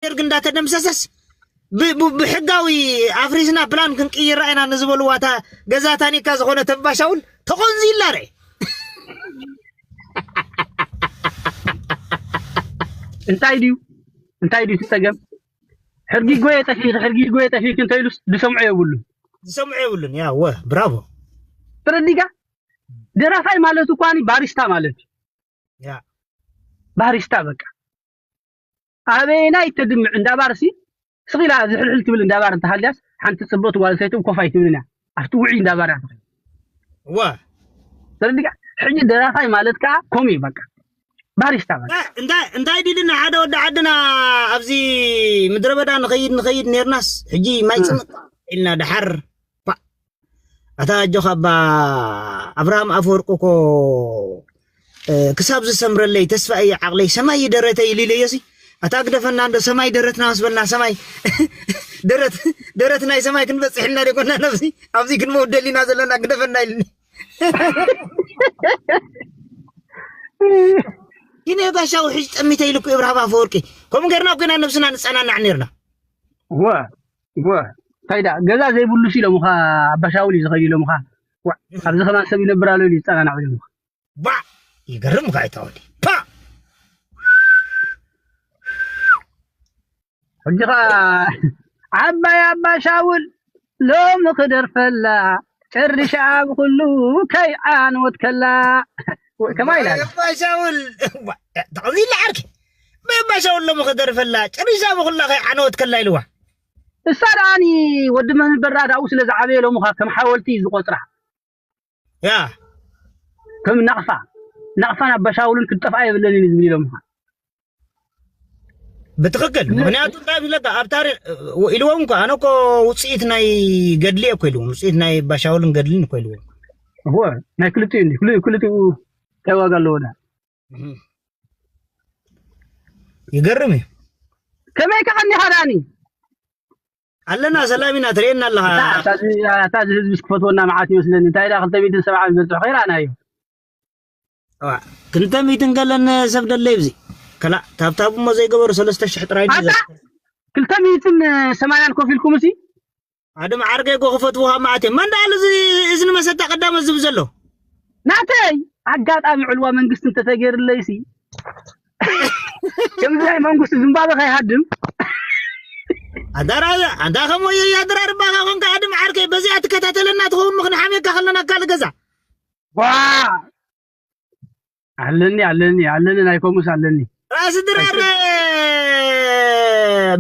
ደርግ እንዳተደምሰሰስ ብ- ብ- ብሕጋዊ ኣፍሪስና ፕላን ክንቅይራ ኢና ንዝበልዋ እታ ገዛ ታኒካ ዝኾነ ተባሻውል ተኾንዚላ ርእ። እንታይ ድዩ እንታይ ድዩ ትፀገም? ሕርጊ ጎየ ጠፊኺ ሕርጊ ጎየ ጠፊኺ እንተኢሉስ ዝሰምዖ የብሉ። ዝሰምዑ የብሉን። ያ ወ ብራቮ። ተረዲጋ ደራፋይ ማለት እኳ ባሪስታ ማለት እዩ። ያ ባሪስታ በቃ ኣበየናይ ተድምዕ እንዳባርሲ ስኺላ ዝሕልሕል ትብል እንዳባር እንተሃልያስ ሓንቲ ጽብቕቲ ጓል ሰይቲ ኮፍ ኣይትብልን እያ። ኣብቲ ውዒ እንዳባር እያ ትኸይድ። ዋ ስለዚህ ሕጂ ደራፋይ ማለት ከዓ ኮሚ በቃ ባሪስታ በቃ እንታይ እንታይ ዲልና ሓደ ወዲ ዓድና ኣብዚ ምድረ በዳ ንኸይድ ንኸይድ ነርናስ ሕጂ ማይ ጽምእ ኢልና ድሓር ፓ። ኣታ ኣጆኻ ኣባ ኣብርሃም ኣፈወርቂ እኮ ክሳብ ዝሰምረለይ ተስፋ እየ ዓቕለይ ሰማይ ይደረተይ ኢሉ ኢለዮ ሲ ኣታ ግደፈና እንዶ ሰማይ ደረትና ምስ በልና ሰማይ ደረት ደረት ናይ ሰማይ ክንበፅሕ ኢልና ደኮና ነብዚ ኣብዚ ክንመውት ደሊና ዘለና ግደፈና ኢልኒ ግን የጋሻው ሕጂ ጠሚተ ኢልኩ እብርሃም ኣፈወርቂ ከምኡ ገርና ኮይና ነብስና ንፀናናዕ ነርና ወ ወ እንታይ ዳ ገዛ ዘይብሉ ሲ ኢሎምኻ ኣባሻውል እዩ ዝኸይድ ኢሎምኻ ዋ፣ ኣብዚ ከማን ሰብ ይነብር ኣሎ ኢሉ ይፀናናዕ ኢሎምኻ ባ ይገርም ካ ይታወዲ ፓ ሕጂ ኸዓ ዓባይ ኣባሻውል ሎሚ ክደርፈላ ጨርሻ ብኩሉ ከይዓንወት ከላ ከማይ ኢላ ኣላ። ባሻውል ተቐዚላ ዓርኪ ባሻውል ሎሚ ክደርፈላ ጨርሻ ብኩላ ከይዓነወት ከላ ኢልዋ እሳ ደኣኒ ወዲ መምህር በራድ ኣብኡ ስለ ዝዓበየ ሎምኻ ከም ሓወልቲ እዩ ዝቆፅራ ያ ከም ናቕፋ ናቕፋን ኣባሻውልን ክትጠፍኣ የብለንን እዩ ዝብል ኢሎምኻ ብትኽክል ምክንያቱ እንታይ ይብለካ ኣብ ታሪክ ኢልዎም እኮ ኣነ እኮ ውፅኢት ናይ ገድሊ እኮ ኢልዎም ውፅኢት ናይ ባሻውልን ገድልን እኮ ኢልዎም እወ ናይ ክልቲኡ እንዲ ክልቲኡ ክልቲኡ እንታይ ዋጋ ኣለዎ ዳ ይገርም እዩ ከመይ ከቐኒኻ ዳኒ ኣለና ሰላም ኢና ትርእየና ኣለኻ እታ እዚ ህዝቢ ክፈትወና መዓት ይመስለኒ እንታይ ዳ ክልተ ሚእትን ሰብዓ ዝበፅሑ ከይረኣናዮ ክልተ ሚእትን ገለን ሰብ ደለይ ብዚ ከላ ታብታብ እሞ ዘይገበሩ ሰለስተ ሽሕ ጥራይ ክልተ ሚእትን ሰማንያን ኮፍ ኢልኩም ሲ ኣድም ዓርገ ጎ ክፈትውኻ መዓት እዮም መን ደኣሉ እዚ ንመሰታ ቀዳመ ዝብ ዘሎ ናተይ ኣጋጣሚ ዕልዋ መንግስቲ እንተተገይርለይ ሲ ከምዚ ናይ መንግስቲ ዝምባበ ከይሃድም ኣዳራዛ ኣንታ ከምኡ እዩ ኣደራርባኻ ኮንካ ኣድም ዓርከይ በዚኣ ትከታተለና ትኸውን ምኽንሓምየካ ከለና ካልእ ገዛ ዋ ኣለኒ ኣለኒ ኣለኒ ናይ ኮሙስ ኣለኒ ራእሲ ድራር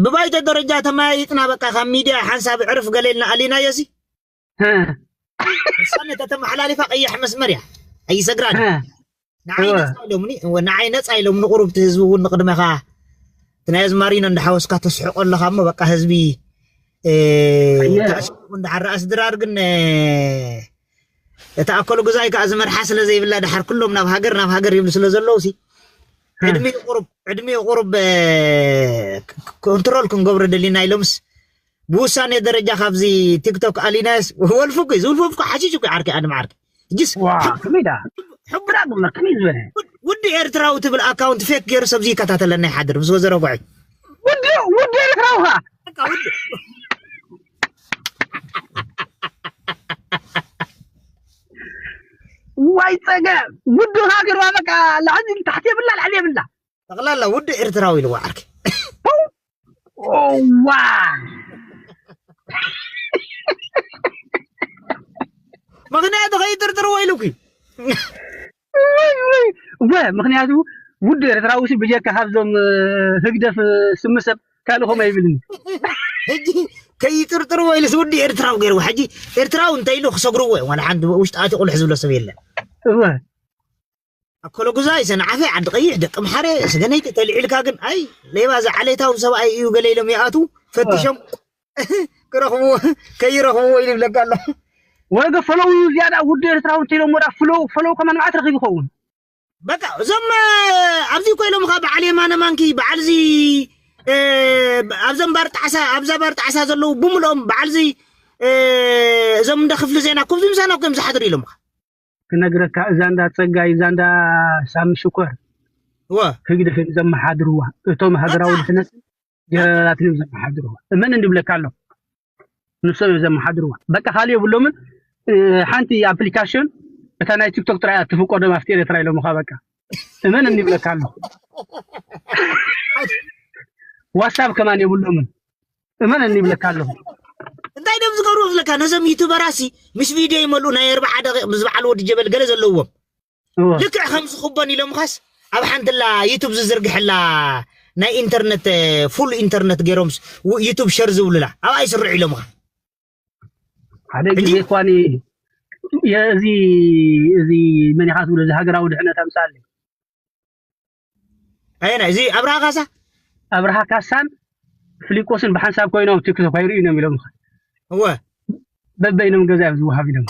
ብባይቶ ደረጃ ተመያይጥና በቃ ካብ ሚድያ ሓንሳብ ዕርፍ ገሌልና ኣሊናዮ ሲ ውሳነ ተተመሓላሊፋ ቀያሕ መስመር እያ ኣይሰግራን ንዓይ ነፃ ኢሎምኒ ንዓይ ነፃ ኢሎምኒ ቁሩብ እቲ ህዝቢ እውን ንቅድመኻ እቲ ናይ ኣዝማሪኖ እንዳሓወስካ ተስሕቆ ኣለኻ እሞ በቃ ህዝቢ እንዳሓር ራእሲ ድራር ግን እታ ኣኮሎ ጉዛይ ከዓ ዝመርሓ ስለ ዘይብላ ድሓር ኩሎም ናብ ሃገር ናብ ሃገር ይብሉ ስለ ዘለዉ ሲ ዕድሚኡ ቁሩብ ዕድሚኡ ቁሩብ ኮንትሮል ክንገብሮ ደሊና ኢሎምስ ብውሳኔ ደረጃ ካብዚ ቲክቶክ ኣሊናስ ወልፉ እኮ ዝውልፉ እኮ ሓሺሽ እኮ ዓርኪ ኣድም ዓርኪ እጅስ ከመይ ዳ ሕቡራ ግመር ከመይ ዝበለ ውዲ ኤርትራዊ ትብል ኣካውንት ፌክ ገይሩ ሰብዚ ይከታተለና ይሓድር ምስ ወዘረ ጉዐይ ውዲ ውዲ ኤርትራዊ ኻ ዋይ ፀገም ውዲ ሃገርዋ በቃ ላዕሊ ታሕቲ የብላ ላዕሊ የብላ ጠቕላላ ውዲ ኤርትራዊ ኢልዋ ዓርኪ ዋ ምክንያቱ ከይጥርጥርዎ ኢሉኪ ወ ምክንያቱ ውዲ ኤርትራዊ ሲ ብጀካ ካብዞም ህግደፍ ስምሰብ ካልእ ከምኡ ኣይብልን ሕጂ ከይጥርጥርዎ ኢሉስ ውዲ ኤርትራዊ ገይርዎ ሕጂ ኤርትራዊ እንተ ኢሉ ክሰግርዎ እዮም ዋላ ሓንቲ ውሽጢ ኣቲ ቁልሕ ዝብሎ ሰብ የለን እወ ኣኮሎ ጉዛይ ሰንዓፈ ዓዲ ቀይሕ ደቂ ምሓረ ስገነይቲ ተልዒልካ ግን ኣይ ሌባ እዚ ዓሌታዊ ሰብኣይ እዩ ገለ ኢሎም ይኣትዉ ፈቲሾም ክረኽብዎ ከይረኽብዎ ኢሉ ይብለካ ኣሎ ወገ ፈለው እዩ ዝያዳ ውዲ ኤርትራዊ እንተኢሎም ወዳ ፍለው ፈለው ከማን መዓት ረኺቡ ይኸውን በቃ እዞም ኣብዚ ኮይሎም ካ በዓል የማነ ማንኪ በዓል እዚ ኣብዘም ባር ጣዕሳ ኣብዛ ባር ጣዕሳ ዘለዉ ብምልኦም በዓል እዚ እዞም እንደ ክፍሊ ዜና ኩብዚ ምሳና ኮም ዝሓድሩ ኢሎም ካ ክነግረካ እዛ እንዳ ፀጋይ እዛ እንዳ ሳሚ ሽኮር እወ ህግደፍ እዮም ዘመሓድርዋ እቶም ሃገራዊ ድሕነት ጀነራላት እዮም ዘመሓድርዋ። እመን እንብለካ ኣሎ። ንሶም እዮም ዘመሓድርዋ። በቃ ካልእ የብሎምን። እ፣ ሓንቲ ኣፕሊካሽን እታ ናይ ቲክቶክ ጥራይ እያ ትፍቀዶም ኣብቲ ኤርትራ ኢሎምኻ። በቃ እመን እንብለካ ኣሎ። ዋትሳፕ ከማን የብሎምን። እመን እንብለካ ኣሎ። እንታይ ደም ዝገብሩ ዝለካ ነዞም ዩቱበራሲ ምስ ቪድዮ ይመልኡ ናይ ኣርባዓ ደቂቕ ምስ በዓል ወዲ ጀበል ገለ ዘለዎም እወ። ልክዕ ከም ዝኽቦን ኢሎምኻስ ኣብ ሓንትላ ዩቱብ ዝዝርግሐላ ናይ ኢንተርነት ፉል ኢንተርነት ገይሮም ዩቱብ ሸር ዝብሉላ ኣብኣ ይስርዑ ኢሎምኻ ሓደ ግዜ እኳ እዚ እዚ መን ኢኻ ትብሎ እዚ ሃገራዊ ድሕነት ኣምሳል ኣየና እዚ ኣብርሃ ካሳ ኣብርሃ ካሳን ፍሊቆስን ብሓንሳብ ኮይኖም ቲክቶክ ኣይርእዩን እዮም ኢሎም እወ በበይኖም ገዛ እዮም ዝወሃብ ኢሎም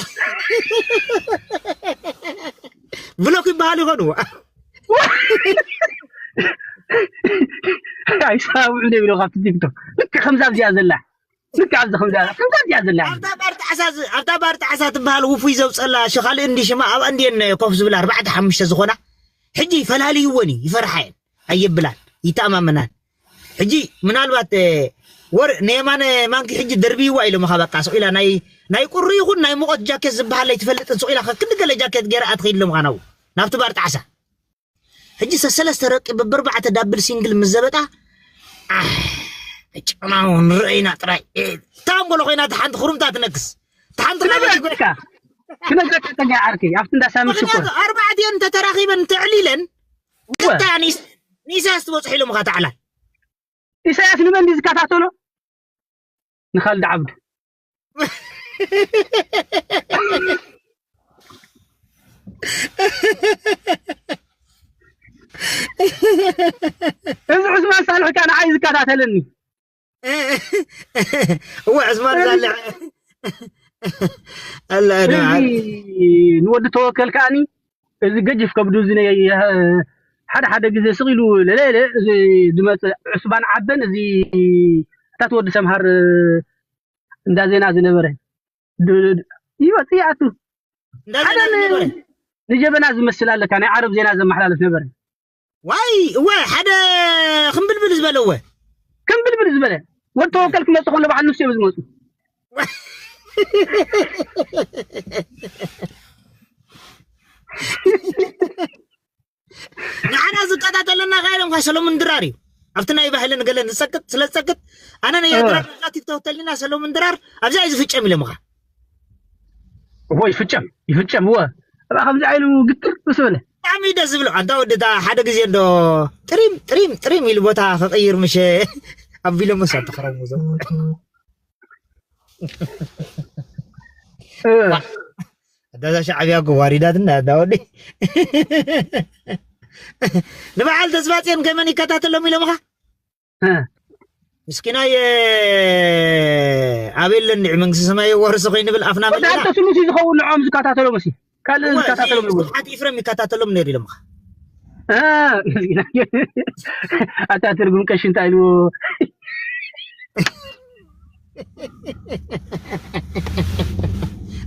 ብሎክ ይበሃል ይኾኑ ኣይሰማምዑን እዮም ኢሎም ካብቲ ቲክቶክ ልክ ከምዛ ኣብዚኣ ዘላ ልክ ኣብዚ ከምዛ ከምዛ ኣብዚኣ ዘላ ኣብታ ባር ጣዕሳ ዝ- ኣብታ ባር ጣዕሳ ትበሃል ውፉይ ዘውፀላ ሸኻሊ እንዲ ሽማ ኣብ እንዲየን ኮፍ ዝብላ ኣርባዕተ ሓሙሽተ ዝኾና ሕጂ ፈላልይወን እዩ ይፈርሓየን ኣየብላን ይተኣማመናን ሕጂ ምናልባት እ፣ ወር ንየማነ ማንኪ ሕጂ ደርብይዋ ኢሎምኻ በቃ ስቕ ኢላ ናይ ናይ ቁሪ ይኹን ናይ ሙቐት ጃኬት ዝበሃል ኣይትፈልጥን ስቕ ኢላ ከክንዲ ገለ ጃኬት ገይራ ኣትኸይድ ኢሎምኻ ናብኡ ናብቲ ባር ጣዕሳ ሕጂ ሰሰለስተ ረቂ በበርባዕተ ዳብል ሲንግል ምስ ዘበጣ ኣህ፣ ጨናው ንረአይና ጥራይ እ፣ እታ ኣንጎሎ ኮይና እታ ሓንቲ ክሩምታ ትነክስ እታ ሓንቲ ክነግረካ ክነግረካ ጸጋ ዓርከይ ኣብቲ እንዳ ሳሚ ሽኮር ምክንያቱ ኣርባዕቲኤን እንተተራኺበን ተዕሊለን እወ ቀጥታ ንኢስ- ንኢሳያስ ትበፅሑ ኢሎም ካ ተዕላል ኢሳያስ ንመን ድዩ ዝከታተሎ ንኻልድ ዓብዱ እዚ ዑስማን ሳልሕ ከኣ ንዓይ ዝከታተለኒ እወ ዕስማን ሳልሕ ኣላ እዚ ንወዲ ተወከል ከኣኒ እዚ ገጅፍ ከብዱ እዚ ናይ ሓደ ሓደ ግዜ ስቕ ኢሉ ለለለ እዚ ዝመፅእ ዕስባን ዓበን እዚ እታት ወዲ ሰምሃር እንዳ ዜና ዝነበረ ይወፅእ ይኣቱ ሓደ ንጀበና ዝመስል ኣለካ ናይ ዓረብ ዜና ዘመሓላልፍ ነበረ ዋይ እወ ሓደ ክምብልብል ዝበለ እወ ክምብልብል ዝበለ ወዲ ተወከል ክመፅእ ከሎ በዓል ንሱ እዮም ዝመፁ ንዓና ዝከታተለና ካይሎም ካ ሰሎሙን ድራር እዩ ኣብቲ ናይ ባህልን ገለን ዝፀቅጥ ስለ ዝፀቅጥ ኣነ ናይ ድራር ቲክቶክ ተሊና ሰሎሙን ድራር ኣብዚኣ እዩ ዝፍጨም ኢሎምኻ እዎ ይፍጨም ይፍጨም እወ እባ ከምዚ ዓይሉ ግትር ምስ በለ ብጣዕሚ ደስ ዝብሎ ኣንታ ወዲ እታ ሓደ ግዜ እንዶ ጥሪም ጥሪም ጥሪም ኢሉ ቦታ ክቕይር ምሽ ኣቢሎምስ ኣተኸረሙ ዞም ኣዳዛ ሻዕብያ እኮ ዋሪዳትና ኣዳ ወዲ ንበዓል ተስፋፅዮን ከመን ይከታተሎም ኢሎምኻ ምስኪናይ ኣበይ ኣሎ እንዲዕ መንግስቲ ሰማይ የዋርሶ ከይንብል ኣፍና መሊእና ወዳሓተ ስሉስ እዩ ዝኸውን ንዖም ዝከታተሎም እሲ ካልእ ዝከታተሎም ይብሉ ስብሓት ኢፍረም ይከታተሎም ነይሩ ኢሎምኻ ኣታ ትርጉም ቀሺ እንታይ ኢልዎ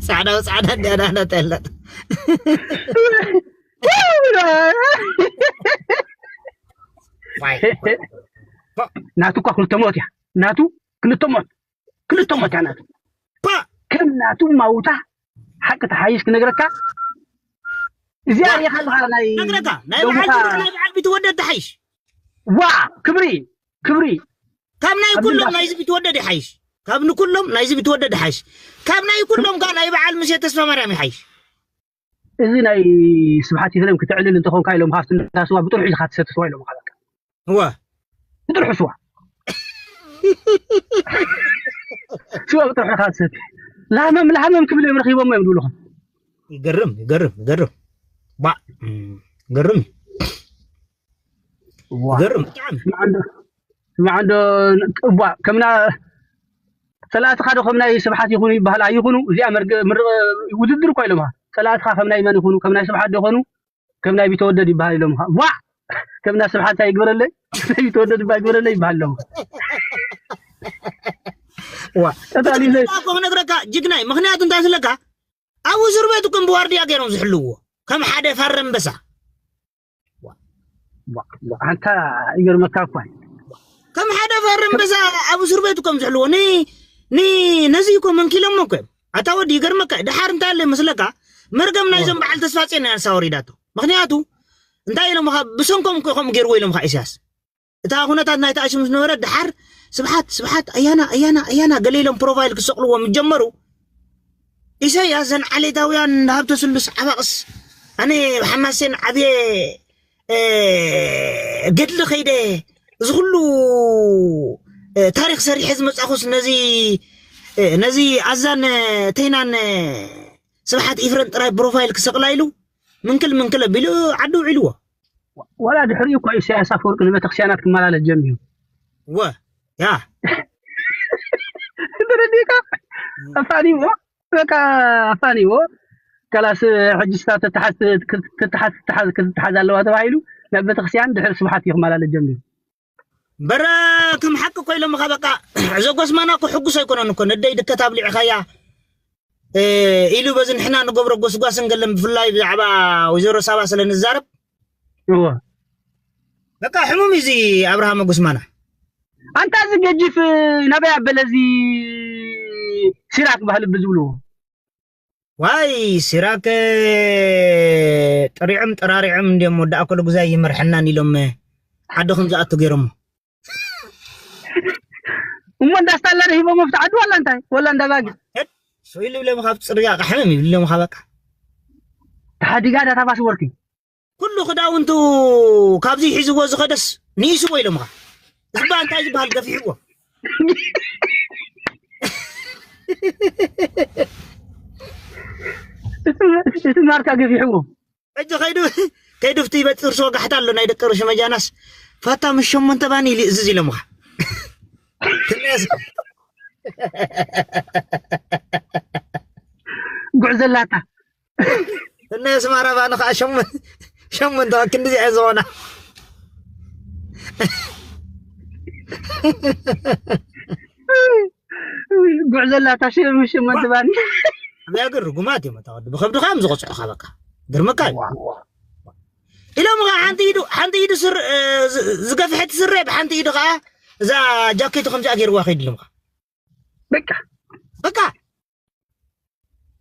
ጻዕዳ ጻዕዳ እንዲያ ዳህነት ያላት ናቱ እኳ ክልተ ሞት እያ ናቱ ክልተ ሞት ክልተ ሞት እያ ናቱ ከም ናቱ ማውታ ሓቂ ተሓይሽ ክነግረካ እዚኣ ሪኢኻ ኣለኻ ናይ ነግረካ ናይ በዓል ደቡኻ ናይ በዓል ቢትወደድ ተሓይሽ ዋ ክብሪ ክብሪ ካብ ናይ ኩሎም ናይዚ ቢትወደድ ይሓይሽ ካብ ንኩሎም ናይዚ ቢትወደድ ይሓይሽ ካብ ናይ ኩሎም ጋር ናይ በዓል ምሴ ተስፋ ማርያም ይሓይሽ እዚ ናይ ስብሓት ይፍለም ክትዕልል እንተኾንካ ኢሎም ካብቲ እንዳስዋ ብጥርሑ ኢልካ ትሰቲ ስዋ ኢሎም ካለካ እወ ብጥርሑ ስዋ ስዋ ብጥርሑ ኢልካ ትሰቲ ላመም ላመም ክብል እዮም ረኺቦም እዮም ዝብሉኻ ይገርም ይገርም ይገርም ባ ይገርም ይገርም ብጣዕሚ ስማዕ እንዶ እቧ ከምና ጸላእትኻ ዶ ከም ናይ ስብሓት ይኹኑ ይበሃል ኣይኹኑ እዚኣ ውድድር እኳ ኢሎምኻ ጸላእትኻ ከም ናይ መን ይኹኑ ከም ናይ ስብሓት ዶ ይኾኑ ከም ናይ ቢተወደድ ይበሃል ኢሎምኻ ዋዕ ከም ናይ ስብሓት እንታይ ይግበረለይ ናይ ቢተወደድ እባ ይግበረለይ ይበሃል ኢሎም ዋ ክነግረካ ጅግናይ ምክንያቱ እንታይ ስለካ ኣብ እስር ቤት እኮም ብዋርድያ ገይሮም ዝሕልውዎ ከም ሓደ ፋረንበሳ ኣንታ ይገርመካ እኳ ከም ሓደ ፈሪ ኣንበሳ ኣብ እስር ቤት እኮ እዮም ዝሕልዎ። ን- ን- ነዚ እኮ መንኪሎሞ እኮ እዮም። ኣታ ወዲ ይገርመካ። ድሓር እንታይ ኣሎ ይመስለካ? መርገም ናይዞም በዓል ተስፋ ጽዮን እያ ንሳ ወሪዳቶ። ምኽንያቱ እንታይ ኢሎም ኻ ብሰንኮም እኮ ከምኡ ገይርዎ ኢሎም ኻ ኢሳያስ። እታ ኩነታት ናይቲ ኣሽም ምስ ነበረ ድሓር ስብሓት ስብሓት ኣያና ኣያና ኣያና ገለ ኢሎም ፕሮፋይል ክሰቕልዎ ምስ ጀመሩ፣ ኢሳያስ ዘን ዓሌታውያን ሃብተ ስሉስ ዓባቕስ ኣነ ሓማሴን ዓብየ ገድሊ ከይደ እዚ ኩሉ ታሪክ ሰሪሐ ዝመጻኹስ ነዚ ነዚ ኣዛን ተይናን ስብሓት ኢፍረን ጥራይ ፕሮፋይል ክሰቕላ ኢሉ ምንክል ምንክል ኣቢሉ ዓዲ ውዒልዎ። ወላ ድሕሪኡ እኮ ኢሳያስ ኣፈወርቂ ንቤተክርስትያናት ክመላለስ ጀሚሩ። ወ ያ ተረዲእካ? ኣፋኒዎ በቃ ኣፋኒዎ። ከላስ ሕጂ ስታ ተተሓዝ ተተሓዝ ተተሓዝ ክትተሓዝ ኣለዋ ተባሂሉ ናብ ቤተክርስትያን ድሕሪ ስብሓት እዩ ክመላለስ ጀሚሩ። በረ ከም ሓቂ ኮይሎምኻ በቃ። ዘጎስማና እኮ ሕጉስ ኣይኮነን እኮ ነደይ ድከት ኣብሊዕኻያ ኢሉ በዚ ንሕና ንገብሮ ጎስጓስን ገለን ብፍላይ ብዛዕባ ወይዘሮ ሳባ ስለ ንዛረብ እወ በቃ ሕሙም እዩ እዚ ኣብርሃም ጎስማና። ኣንታ እዚ ገጂፍ ናበይ ኣበለ እዚ ሲራክ ባህል ብዝብልዎ ዋይ ሲራክ ጥሪዖም ጠራሪዖም እንዲዮም ወዲ ኣኮለ ጉዛይ ይመርሐናን ኢሎም ዓዲ ከም ዝኣቱ ገይሮሞ። እሞ እንዳስታላ ሂቦም ኣብቲ ዓዲ ዋላ እንታይ ዋላ እንዳባጊ ሰው ይልብሎም ካብ ፅርጋ ቃሕምም ይብሎም ካበቃ ተሓዲጋ ዳታ ፓስወርድ ኩሉ ክዳውንቱ ካብዚ ሒዝዎ ዝኸደስ ንኢስዎ ኢሎምኻ። እባ እንታይ ዝበሃል ገፊሕዎ። እቲ ማርካ ገፊሕዎ። ሕጂ ከይዱ ከይዱ ፍቲ ይበፅር ሰው ጋሕታ ኣሎ ናይ ደቂ ርሽ መጃናስ ፋታ ምስ ሸሞንተ ባኒ ኢሉ እዝዝ ኢሎምኻ። ጉዕዘላታ እነ ስማራ ባኒ ከዓ ሸሞን ሸሞንተ ክንዲ ዚዐ ዝኾና ጉዕዘላታ ሸም ሸሞንተ ባኒ ኣብያገር ርጉማት እዮም። እታ ወዲ ብከብድኻ እዮም ዝቆፅዑኻ። በቃ ግርምካ እዩ። ኢሎም ከዓ ሓንቲ ኢዱ ሓንቲ ኢዱ ስር ዝገፍሐት ስረ ብሓንቲ ኢዱ ከዓ እዛ ጃኬቱ ከምዚኣ ገይርዋ ከይድሎም ከዓ በቃ በቃ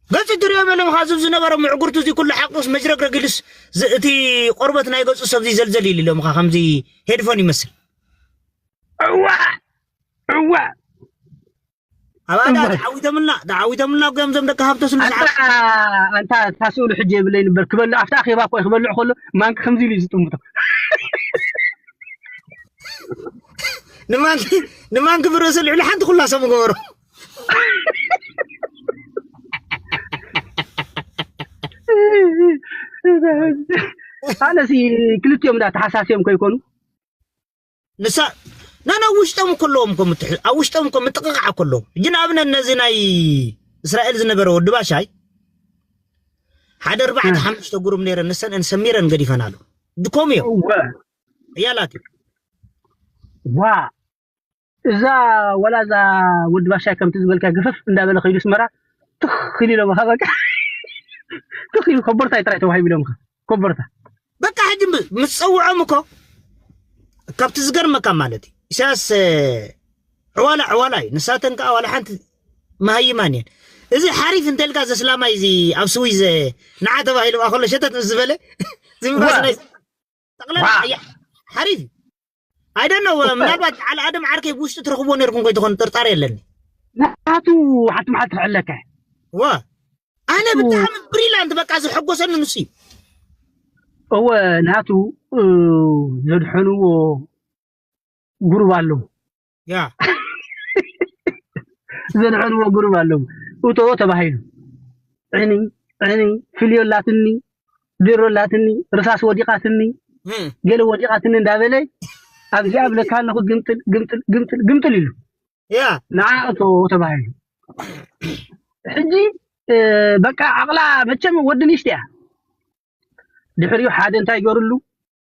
ገጹ ትሪኦ በሎም ኻዚ ዝነበረ ምዕጉርቱ እዚ ኩሉ ሓቁስ መጅረግረግ ኢሉስ ዝ- እቲ ቆርበት ናይ ገጹ ሰብዚ ዘልዘል ኢሉ ኢሎም ኻ ከምዚ ሄድፎን ይመስል። እዋ እዋ ኣባዳ ተዓዊተምልና ተዓዊተምልና ጎዮም ዘም ደቂ ሃብተ ስሉ ኣንታ ኣንታ ታስእሉ ሕጂ የብለይ ንበር ክበልዕ ኣብታ ኣኼባ እኮ ክበልዕ ከሎ ማንክ ከምዚ ኢሉ እዩ ዝጥምቶ። ንማን ንማን ክብረሰ ልዕሊ ሓንቲ ኩላ ሰብ ገበሮ። ኣነሲ ክልቲኦም ዳ ተሓሳሲዮም ከይኮኑ ንሳ ናና ውሽጦም ከለዎም እኮ ምትሕ ኣብ ውሽጦም እኮ ምጥቕቓዕ ከለዎም ሕጂ ንኣብነት ነዚ ናይ እስራኤል ዝነበረ ወዲ ባሻይ ሓደ ኣርባዕተ ሓሙሽተ ጉሩም ነይረን ንሰን ሰሚረን ገዲፈን ኣሎ ድኮም እዮም እወ እያላት እዩ ዋ እዛ ወላ እዛ ወዲ ባሻይ ከምቲ ዝበልካ ግፍፍ እንዳበለ ከይዱ ስመራ ትኽል ኢሎም ኻ በቃ ትኽል ኮቦርታ ጥራይ ተዋሂቡ ኢሎም ኻ ኮቦርታ በቃ ሕጂ ምስ ጸውዖም እኮ ካብቲ ዝገርመካ ማለት እዩ ኢሳያስ ዕዋላ ዕዋላ እዩ ንሳተን ከዓ ዋላ ሓንቲ መሃይማን እየን እዚ ሓሪፍ እንተልካ ዘስላማይ እዚ ኣብ ስዊዝ ንዓ ተባሂሉ ኣኸሎ ሸተት ምስ ዝበለ ዝምባስ ናይ ጠቕላላ ሓሪፍ እዩ I don't know ምናልባት ዓል ኣደም ዓርከይ ብውሽጢ ትረኽብዎ ነርኩም ኮይትኾን ጥርጣር የለኒ ናቱ ሓንቲ መዓልቲ ክዕለካ ዋ ኣነ ብጣዕሚ ብሪላንት በቃ ዘሐጎሰኒ ንሱ እዩ እወ ናቱ ዘድሐንዎ ጉሩብ ኣለዉ ያ ዘድሐንዎ ጉሩብ ኣለዉ እቶ ተባሂሉ ዕኒ ዕኒ ፍልዮ ኣላትኒ ድሮ ኣላትኒ ርሳስ ወዲቓትኒ ገለ ወዲቓትኒ እንዳበለ ኣብዚኣ ብለካ ኣለኹ ግምጥል ግምጥል ግምጥል ግምጥል ኢሉ ያ ንዓ እቶ ተባሂሉ ሕጂ በቃ ዓቕላ መቸም ወዲ ንሽጢ እያ ድሕሪኡ ሓደ እንታይ ገሩሉ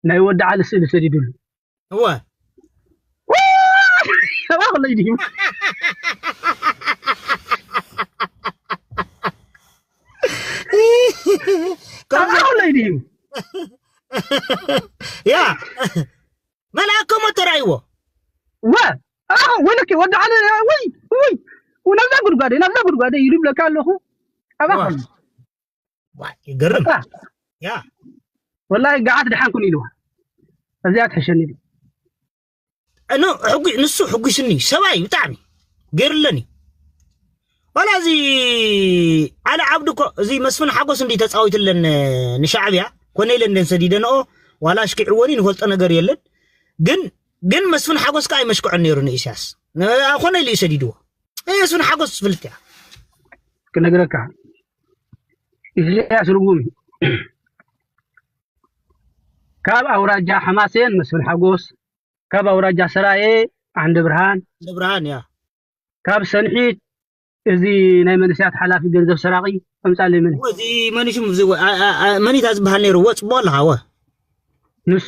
ናይ ወዲ ዓሊ ስእሊ ሰዲዱሉ እወ ሰባኽለይ ድዩ ሰባኽለይ ድዩ ያ መልኣከ ሞ ተራእይዎ እስኪ ወዲ ዓለ፣ ወይ፣ ወይ፣ ናብዛ ጉድጓደ፣ ናብዛ ጉድጓደ ኢሉ ይብለካ ኣለኹ። ኣባኻ። ዋ፣ ይገርም። በቃ። ያ። ወላሂ ገዓት ደሓን ኩን ኢልዋ። እዚኣ ትሕሸኒ ኢሉ። እ፣ ኖ፣ ሕጉ-፣ ንሱ ሕጉስኒ፣ ሰብኣይ ብጣዕሚ ገይሩለኒ። ዋላ እዚ ዓሊ ዓብዱ እኮ፣ እዚ መስፍን ሓጎስ እንዲ ተጻዊትለን ንሻዕብያ፣ ኮነ ኢለ እንደን ሰዲደንኦ፣ ዋላ ኣሽኪዕዎኒ ንፈልጦ ነገር የለን። ግን፣ ግን መስፍን ሓጎስ ከኣ ኣይመሽክዖን ነይሩ ንኢሳያስ። ን-፣ ኮነ ኢሉ እዩ ሰዲድዎ። እ፣ መስፍን ሓጎስ ትፍልጥ እያ። ክነግረካ፣ ኢሳያስ ርጉም እዩ። ካብ ኣውራጃ ሓማሴን መስፍን ሓጎስ፣ ካብ ኣውራጃ ሰራየ ዓንደ ብርሃን፣ ዓንደ ብርሃን፣ ያ። ካብ ሰንሒት እዚ ናይ መንእሰያት ሓላፊ ገንዘብ ሰራቂ ኣምጻለይ መን? እዚ መን ሽሙ እዚ ወ-፣ ኣ-፣ ኣ-፣ ኣ-፣ መን እዩ ዝበሃል ነይሩ? ወ-፣ ጽቡቕ ኣለኻ፣ ወ-? ንሱ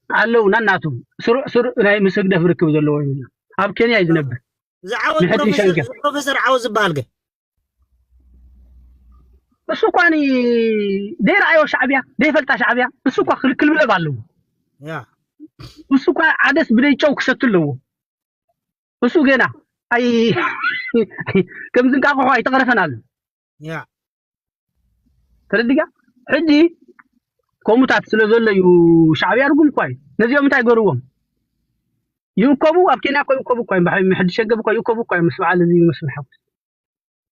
ኣለዉ ናናቱ ስሩዕ ስሩዕ ናይ ምስ ህግደፍ ርክብ ዘለዎ እዩ። ኣብ ኬንያ እዩ ዝነብር። ዝዓወት ንሕጂ ፕሮፌሰር፣ ሸንገ። ፕሮፌሰር ዓወት ዝበሃል ገ? እሱ እኳ ኒ-፣ ደይረኣዮ ሻዕብያ፣ ደይፈልጣ ሻዕብያ፣ እሱ እኳ ክልክል ምዕብ ኣለዎ። ያ። እሱ እኳ ዓደስ ብደይ ጨው ክሰቱ ኣለዎ። እሱ ገና ኣይ-፣ ከምዚ እንቃቑሖ ኣይተቐረፈን ኣሎ። ያ። ተረዲጋ? ሕጂ ከምኡታት ስለ ዘሎ እዩ ሻዕብያ ርጉም እኳ እዩ። ነዚኦም እንታይ ገርዎም? ይእከቡ፣ ኣብ ኬንያ እኮ ይእከቡ እኳ እዮም። ብሓ-፣ ምሕዲ ሸገብ እኮ ይእከቡ እኳ እዮም። ምስ በዓል እዚ መስፍን ሓጎስ።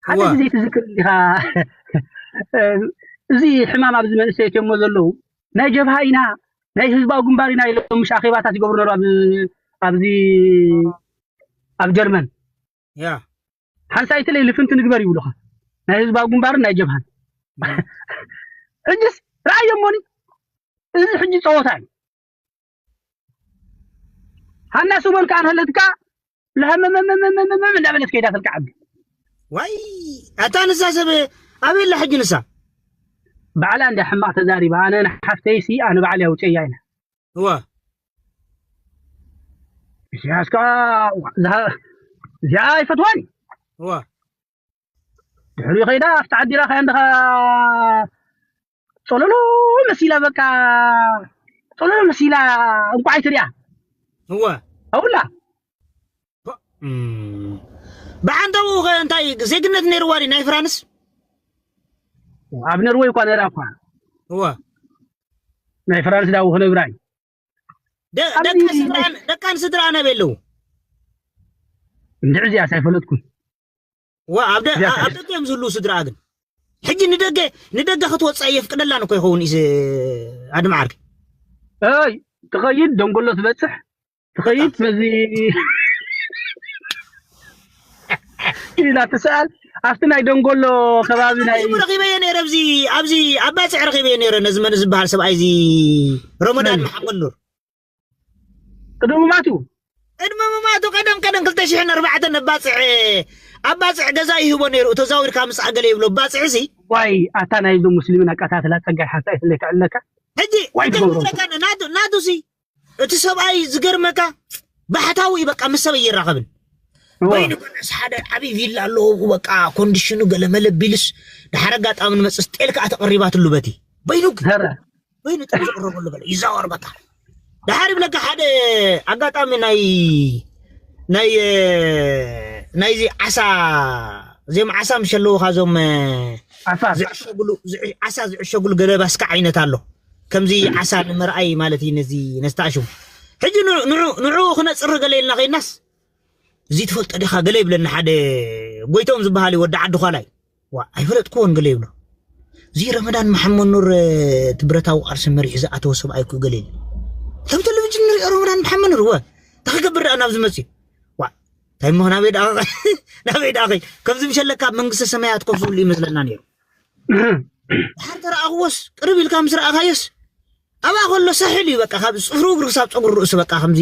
ሓደ እዋ። ግዜ ትዝክር እንዲኻ፣ እዚ ሕማም ኣብዚ መንእሰያት እሞ ዘለዉ፣ ናይ ጀብሃ ኢና፣ ናይ ህዝባዊ ግንባር ኢና ኢሎም ምሽ ኣኼባታት ይገብሩ ነሩ ኣብ፣ ኣብዚ፣ ኣብ ጀርመን። ያ። ሓንሳእ ይትለይ ልፍንቲ ንግበር ይብሉኻ። ናይ ህዝባዊ ግንባርን ናይ ጀብሃን። ሕጅስ ረኣዮሞኒ። እዚ ሕጂ ጸወታ እዩ። ሃና ሱበል ከኣ እንሀለትካ ለሃመመመመመመመ እንዳበለት ከይዳ ትልካ ዓዲ። ዋይ፣ ኣታ ንሳ ሰብ ኣበይ ኣላ ሕጂ ንሳ? ባዕላ እንዳ ሕማቕ ተዛሪባ፣ ኣነ ንሓፍተይሲ ኣነ ባዕለይ ኣውፅኤያ ኢላ። እዋ። ኢሳያስ ከኣ እዚኣ ኣይፈትዋን። እዋ። ድሕሪኡ ከይዳ ኣብቲ ዓዲ ራኻያ እንድኻ ጸለሎ መሲላ፣ በቃ ጸለሎ መሲላ እንቋዕ ኣይትሪኣ። እወ። ኣውላ። ፖ-፣ እም። ብዓንተብኡ ኸ እንታይ ዜግነት ነይርዋ ድዩ ናይ ፍራንስ? ኣብ ነርወይ እኳ ነይራ እኳ። እወ። ናይ ፍራንስ ዳው ክነብራ እዩ። ደ-፣ ኣብዚ ደቃ ስድራን፣ ደቃን ስድራን ኣበይ ኣለዉ? እንድዒ እዚኣስ ኣይፈለጥኩን። ዋ፣ ኣብ ደ-፣ እዚኣ ኣብ ደገ እዮም ዝህልዉ ስድራ ግን። ሕጂ ንደገ፣ ንደገ ክትወጽእ የፍቅደላን እኮ ይኸውን ኢስ-፣ ኣድማ ዓርኪ። ኣይ፣ ትኸይድ ደንጎሎ ትበጽሕ፣ ትኸይድ በዚ ኢላ ትስኣል። ኣብቲ ናይ ደንጎሎ ከባቢ ናይ ቅድሚ ረኺበዮ ነይረ፣ ኣብዚ፣ ኣብዚ ኣብ ባጽዕ ረኺበዮ ነይረ፣ ነዚ መን ዝበሃል ሰብኣይ እዚ ረመዳን መን? መሓመድ ኑር። ቅድሚ ምማቱ? ቅድሚ ምማቱ ቀደም ቀደም ክልተ ሽሕን ኣርባዕተን ኣብ ባጽዕ፣ ኣብ ባጽዕ ገዛ ይህቦ ነይሩ። ተዛዊርካ ምስኣ ገለ ይብሎ። ባጽዕ እዚ ዋይ፣ ኣታ ናይዞም ሙስሊምን ኣቀታትላ ጸጋይ ሓንሳእ ይፍለይ ክዕልለካ። ሕጂ ዋይ፣ እቲ ትገብሮ። ክብለካ ናቱ፣ ናቱ ሲ፣ እቲ ሰብኣይ ዝገርመካ፣ ባሕታዊ እዩ፣ በቃ ምስ ሰብ ኣይራኸብን። እወ። በይኑ ግን ምስ ሓደ ዓብዪ ቪላ ኣለዎ፣ በቃ ኮንዲሽኑ ገለ መለ ቢልስ፣ ድሓር ኣጋጣሚ ንመጽእ ስጤል ከኣ ተቐሪባትሉ በቲ። በይኑ ግን ኸረ። በይኑ ጥራይ ዝቕረበሉ በለ፣ ይዛወር በቃ። ድሓር ይብለካ ሓደ ኣጋጣሚ ናይ፣ ናይ፣ ናይዚ ዓሳ፣ እዚኦም ዓሳ ምሽ ኣለዉኻ፣ እዞም፣ ዓሳ። ዝዕሸጉሉ፣ ዝዕ-፣ ዓሳ ዝዕሸጉሉ ገለ ባስካ ዓይነት ኣሎ። ከምዚ ዓሳ ንምርኣይ ማለት እዩ፣ ነዚ ነዝተኣሽሙ። ሕጂ ንዑ፣ ንዑ፣ ንዑ ክነጽሪ ገለ ኢልና ኸይድናስ፣ እዚ ትፈልጦ ዲኻ ገለ ይብለኒ ሓደ ጎይቶም ዝበሃል እዩ፣ ወዲ ዓዲ ዃላይ። ዋ፣ ኣይፈለጥክዎን ገለ ይብሎ። እዚ ረመዳን መሓመድ ኑር፣ እቲ ብረታዊ ቃልሲ መሪሑ ዝኣተወ ሰብኣይ እኮ ገለ ኢሉ። እቶም ቴሌቪዥን ንሪኦ ረመዳን መሓመድ ኑር፣ ወ፣ እንታይ ክገብር ደኣ ናብዚ መፅዩ? ዋ፣ እንታይ እሞ ናበይ ደኣ፣ ናበይ ደኣ ኸይ-፣ ከምዚ ምሸለካ ኣብ መንግስተ ሰማያት ኮፍ ዝብሉ ይመስለና ነይሩ። ድሓር ተረኣኽዎስ፣ ቅርብ ኢልካ ምስ ረኣኻዮስ፣ ኣብኣ ከሎ ሳሕል እዩ፣ በቃ፣ ካብ ጽፍሩ እግሩ ክሳብ ጸጉሪ ርእሱ፣ በቃ፣ ከምዚ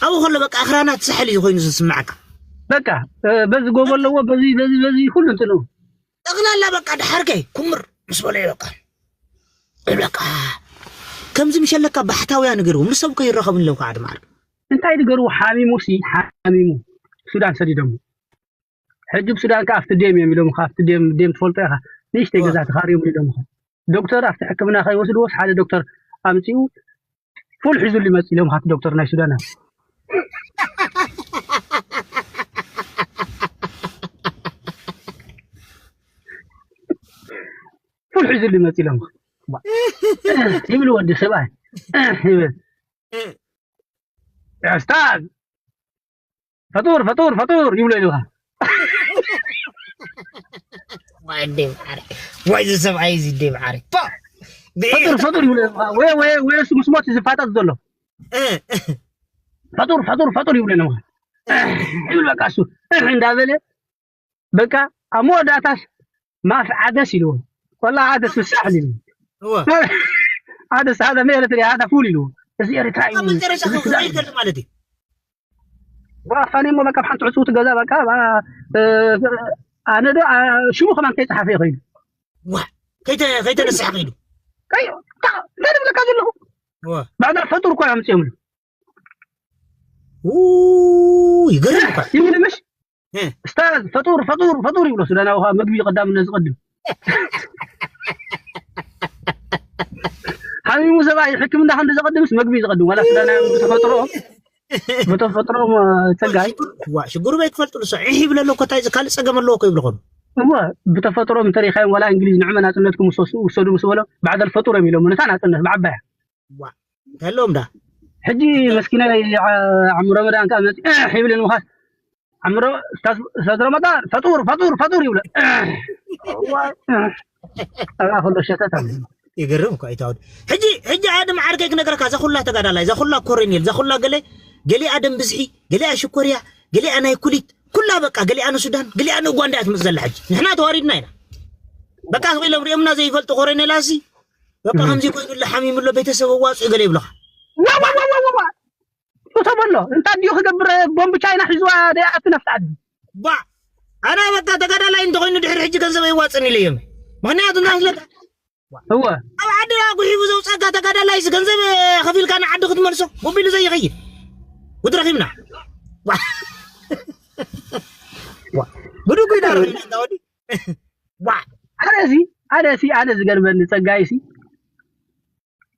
ኣብኡ ከሎ፣ በቃ፣ ኣኽራናት ሳሕል እዩ ኮይኑ ዝስምዓካ። በቃ፣ እ፣ በዚ ጎቦ ኣለዎ፣ በዚ፣ በዚ፣ በዚ፣ ኩሉ እንትኑ። ጠቕላላ፣ በቃ፣ ድሓርከይ ኩምር ምስ በሎ እዩ፣ በቃ። በቃ፣ ከምዚ ምሸለካ ባሕታውያን ገይርዎም፣ ንሰብ ከይራኸቡ ኣለዉ ከዓ ድማ ዓርኪ። እንታይ ዝገርዎ፣ ሓሚሙ ሲ፣ ሓሚሙ። ሱዳን ሰዲዶሞ። ሕጂ ብሱዳን ከኣ ኣብቲ ዴም እዮም ኢሎም፣ ኣብቲ ዴም፣ ዴም ትፈልጦ ኢኻ፣ ንእሽተይ እወ። ገዛ ተኻርዮም ኢሎም። ዶክተር ኣብቲ ሕክምና ከይወስድዎስ ሓደ ዶክተር ኣምጺኡ ፉል ሒዙሉ ይመጽእ ኢሎም፣ ኣብቲ ዶክተር ናይ ሱዳን። ሒዙሉ መፂ ኢሎም ይብሉ ወዲ ሰብኣይ ይብል። ኡስታዝ ፈጡር ፈጡር ፈጡር ይብሎ ኢልካ። ዋይ ደብ ዓረ ዋይ እዚ ሰብኣይ እዚ ደብ ዓረ ፈጡር ፈጡር ይብሎ ኢልካ። ወይ ወይ ወይ እሱ ምስ ሞት ዝፋጠጥ ዘሎ ፈጡር ፈጡር ፈጡር ይብሎ ኢልካ። ይብል በቃ እሱ እንዳበለ በቃ ኣብ መወዳእታስ ማፍ ዓደስ ኢልዎ። ወላ ዓደስ ብሳሕ ኢልዎ። እወ ዓደስ ሓደ ሜለት ያ ሓደ ፉል ኢልዎ። እዚ ኤርትራ እዩ። ኣብ መጨረሻ ከ ክቕይር ከሎ ማለት እዩ ባፋኔ ሞ በቃ ሓንቲ ዕጽውቲ ገዛ በቃ ኣነ ዶ ሽሙ ከማን ከይጸሓፈ ይኸይዱ ዋ ከይተ ከይተነስሐ ከይዱ ከይ እንታይ ዝብለካ ዘለኹ ዋ ባዕዳ ፈጡር እኮ ኣምጽኦም ኡ ይገርም እኮ ይብል ምሽ እ። እስታዝ ፈጡር ፈጡር ፈጡር ይብሎ ሱዳናዊ ኸዓ ምግቢ ቀዳምነት ዝቐድም ሓሚሙ ሰብኣይ ሕክምና ክንዲ ዘቐድምስ ምግቢ ዝቐድም ዋላ ሱዳናዊ ብተፈጥሮ ብተፈጥሮ ጸጋይ ዋ ሽጉሩ በይ ክፈልጥሉ ሰ ዒሕ ይብል ኣሎ እኮ እንታይ ካልእ ጸገም ኣለዎ እኮ ይብሉ ኾኑ እወ ብተፈጥሮ እንተሪኻዮም ዋላ እንግሊዝ ንዕመ ናጽነትኩም ውሰሱ- ውሰዱ ምስ በሎ ባዕደል ፈጡር እዮም ኢሎም ነታ ናጽነት ብዓባያ ዋ እንተለዎም ዳ ሕጂ መስኪናይ ዓምሮ ረመዳን ከዓ መፂ ይብል ንምኻስ ዓምሮ ስታዝ ረመዳን ፈጡር ፈጡር ፈጡር ይብሎ ኣብኣ ከሎ ሸተት ኣሎ ይገርም እኮ ኣይታወድ ሕጂ ሕጂ ኣድም ዓርከይ ክነገረካ እዛ ኩላ ተጋዳላይ እዛ ኩላ ኮረኔል እዛ ኩላ ገለ ገሊኣ ደም ብዝሒ ገሊኣ ሽኮርያ ገሊኣ ናይ ኩሊት ኩላ በቃ ገሊኣ ንሱዳን ገሊኣ ንኡጋንዳ እያ ትምፅ ዘላ ሕጂ ንሕና ተዋሪድና ኢና በቃ ስቕ ኢሎም ሪኦምና ዘይፈልጡ ኮረኔላ ሲ በቃ ከምዚ ኮይኑ ኣሎ ሓሚሙ ኣሎ ቤተሰብ ኣዋፅኡ ገለ ይብለኻ እቶ በሎ እንታይ ድዩ ክገብር ቦምብ ቻይና ሒዝዋ ደይኣቲ ነፍቲ ዓዲ ባ ኣና በቃ ተጋዳላይ እንተኮይኑ ድሕሪ ሕጂ ገንዘብ ኣይዋፅን ኢለ እዮም ምክንያቱ እንታይ ስለካ እወ ኣብ ዓዲ ኣጉሒቡ ዘውፀካ ተጋዳላይስ ገንዘብ ከፊልካ ንዓዲ ክትመልሶ ሞቢሉ ዘይኸይድ ጉድ ረኪብና ብድጉ ኢና ረኪብና ወዲ ሓደ ሲ ሓደ ሲ ኣነ ዝገርመኒ ፀጋይ ሲ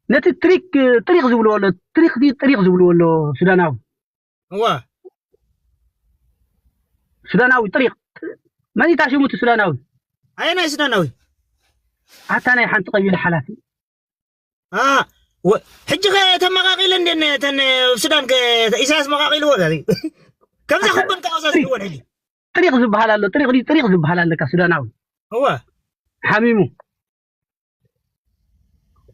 ነቲ ትሪክ ጥሪቅ ዝብልዎ ኣሎ ትሪክ ጥሪቅ ዝብልዎ ኣሎ ሱዳናዊ እዋ ሱዳናዊ ጥሪቅ መን ይታ ሽሙ እቲ ሱዳናዊ ኣየናይ ሱዳናዊ ኣታ ናይ ሓንቲ ቀቢላ ሓላፊ አ ወ- ሕጂ ከ ተመቃቂለ እንደ ተን ሱዳን ከ- ኢሳያስ መቃቂልዎ ዛ ከምዛ ክበን ከ ኣዛ ዝልወን ሕጂ ጥሪቅ ዝበሃል ኣሎ ጥሪቅ ድዩ ጥሪቅ ዝበሃል ኣለካ ሱዳናዊ እወ ሓሚሙ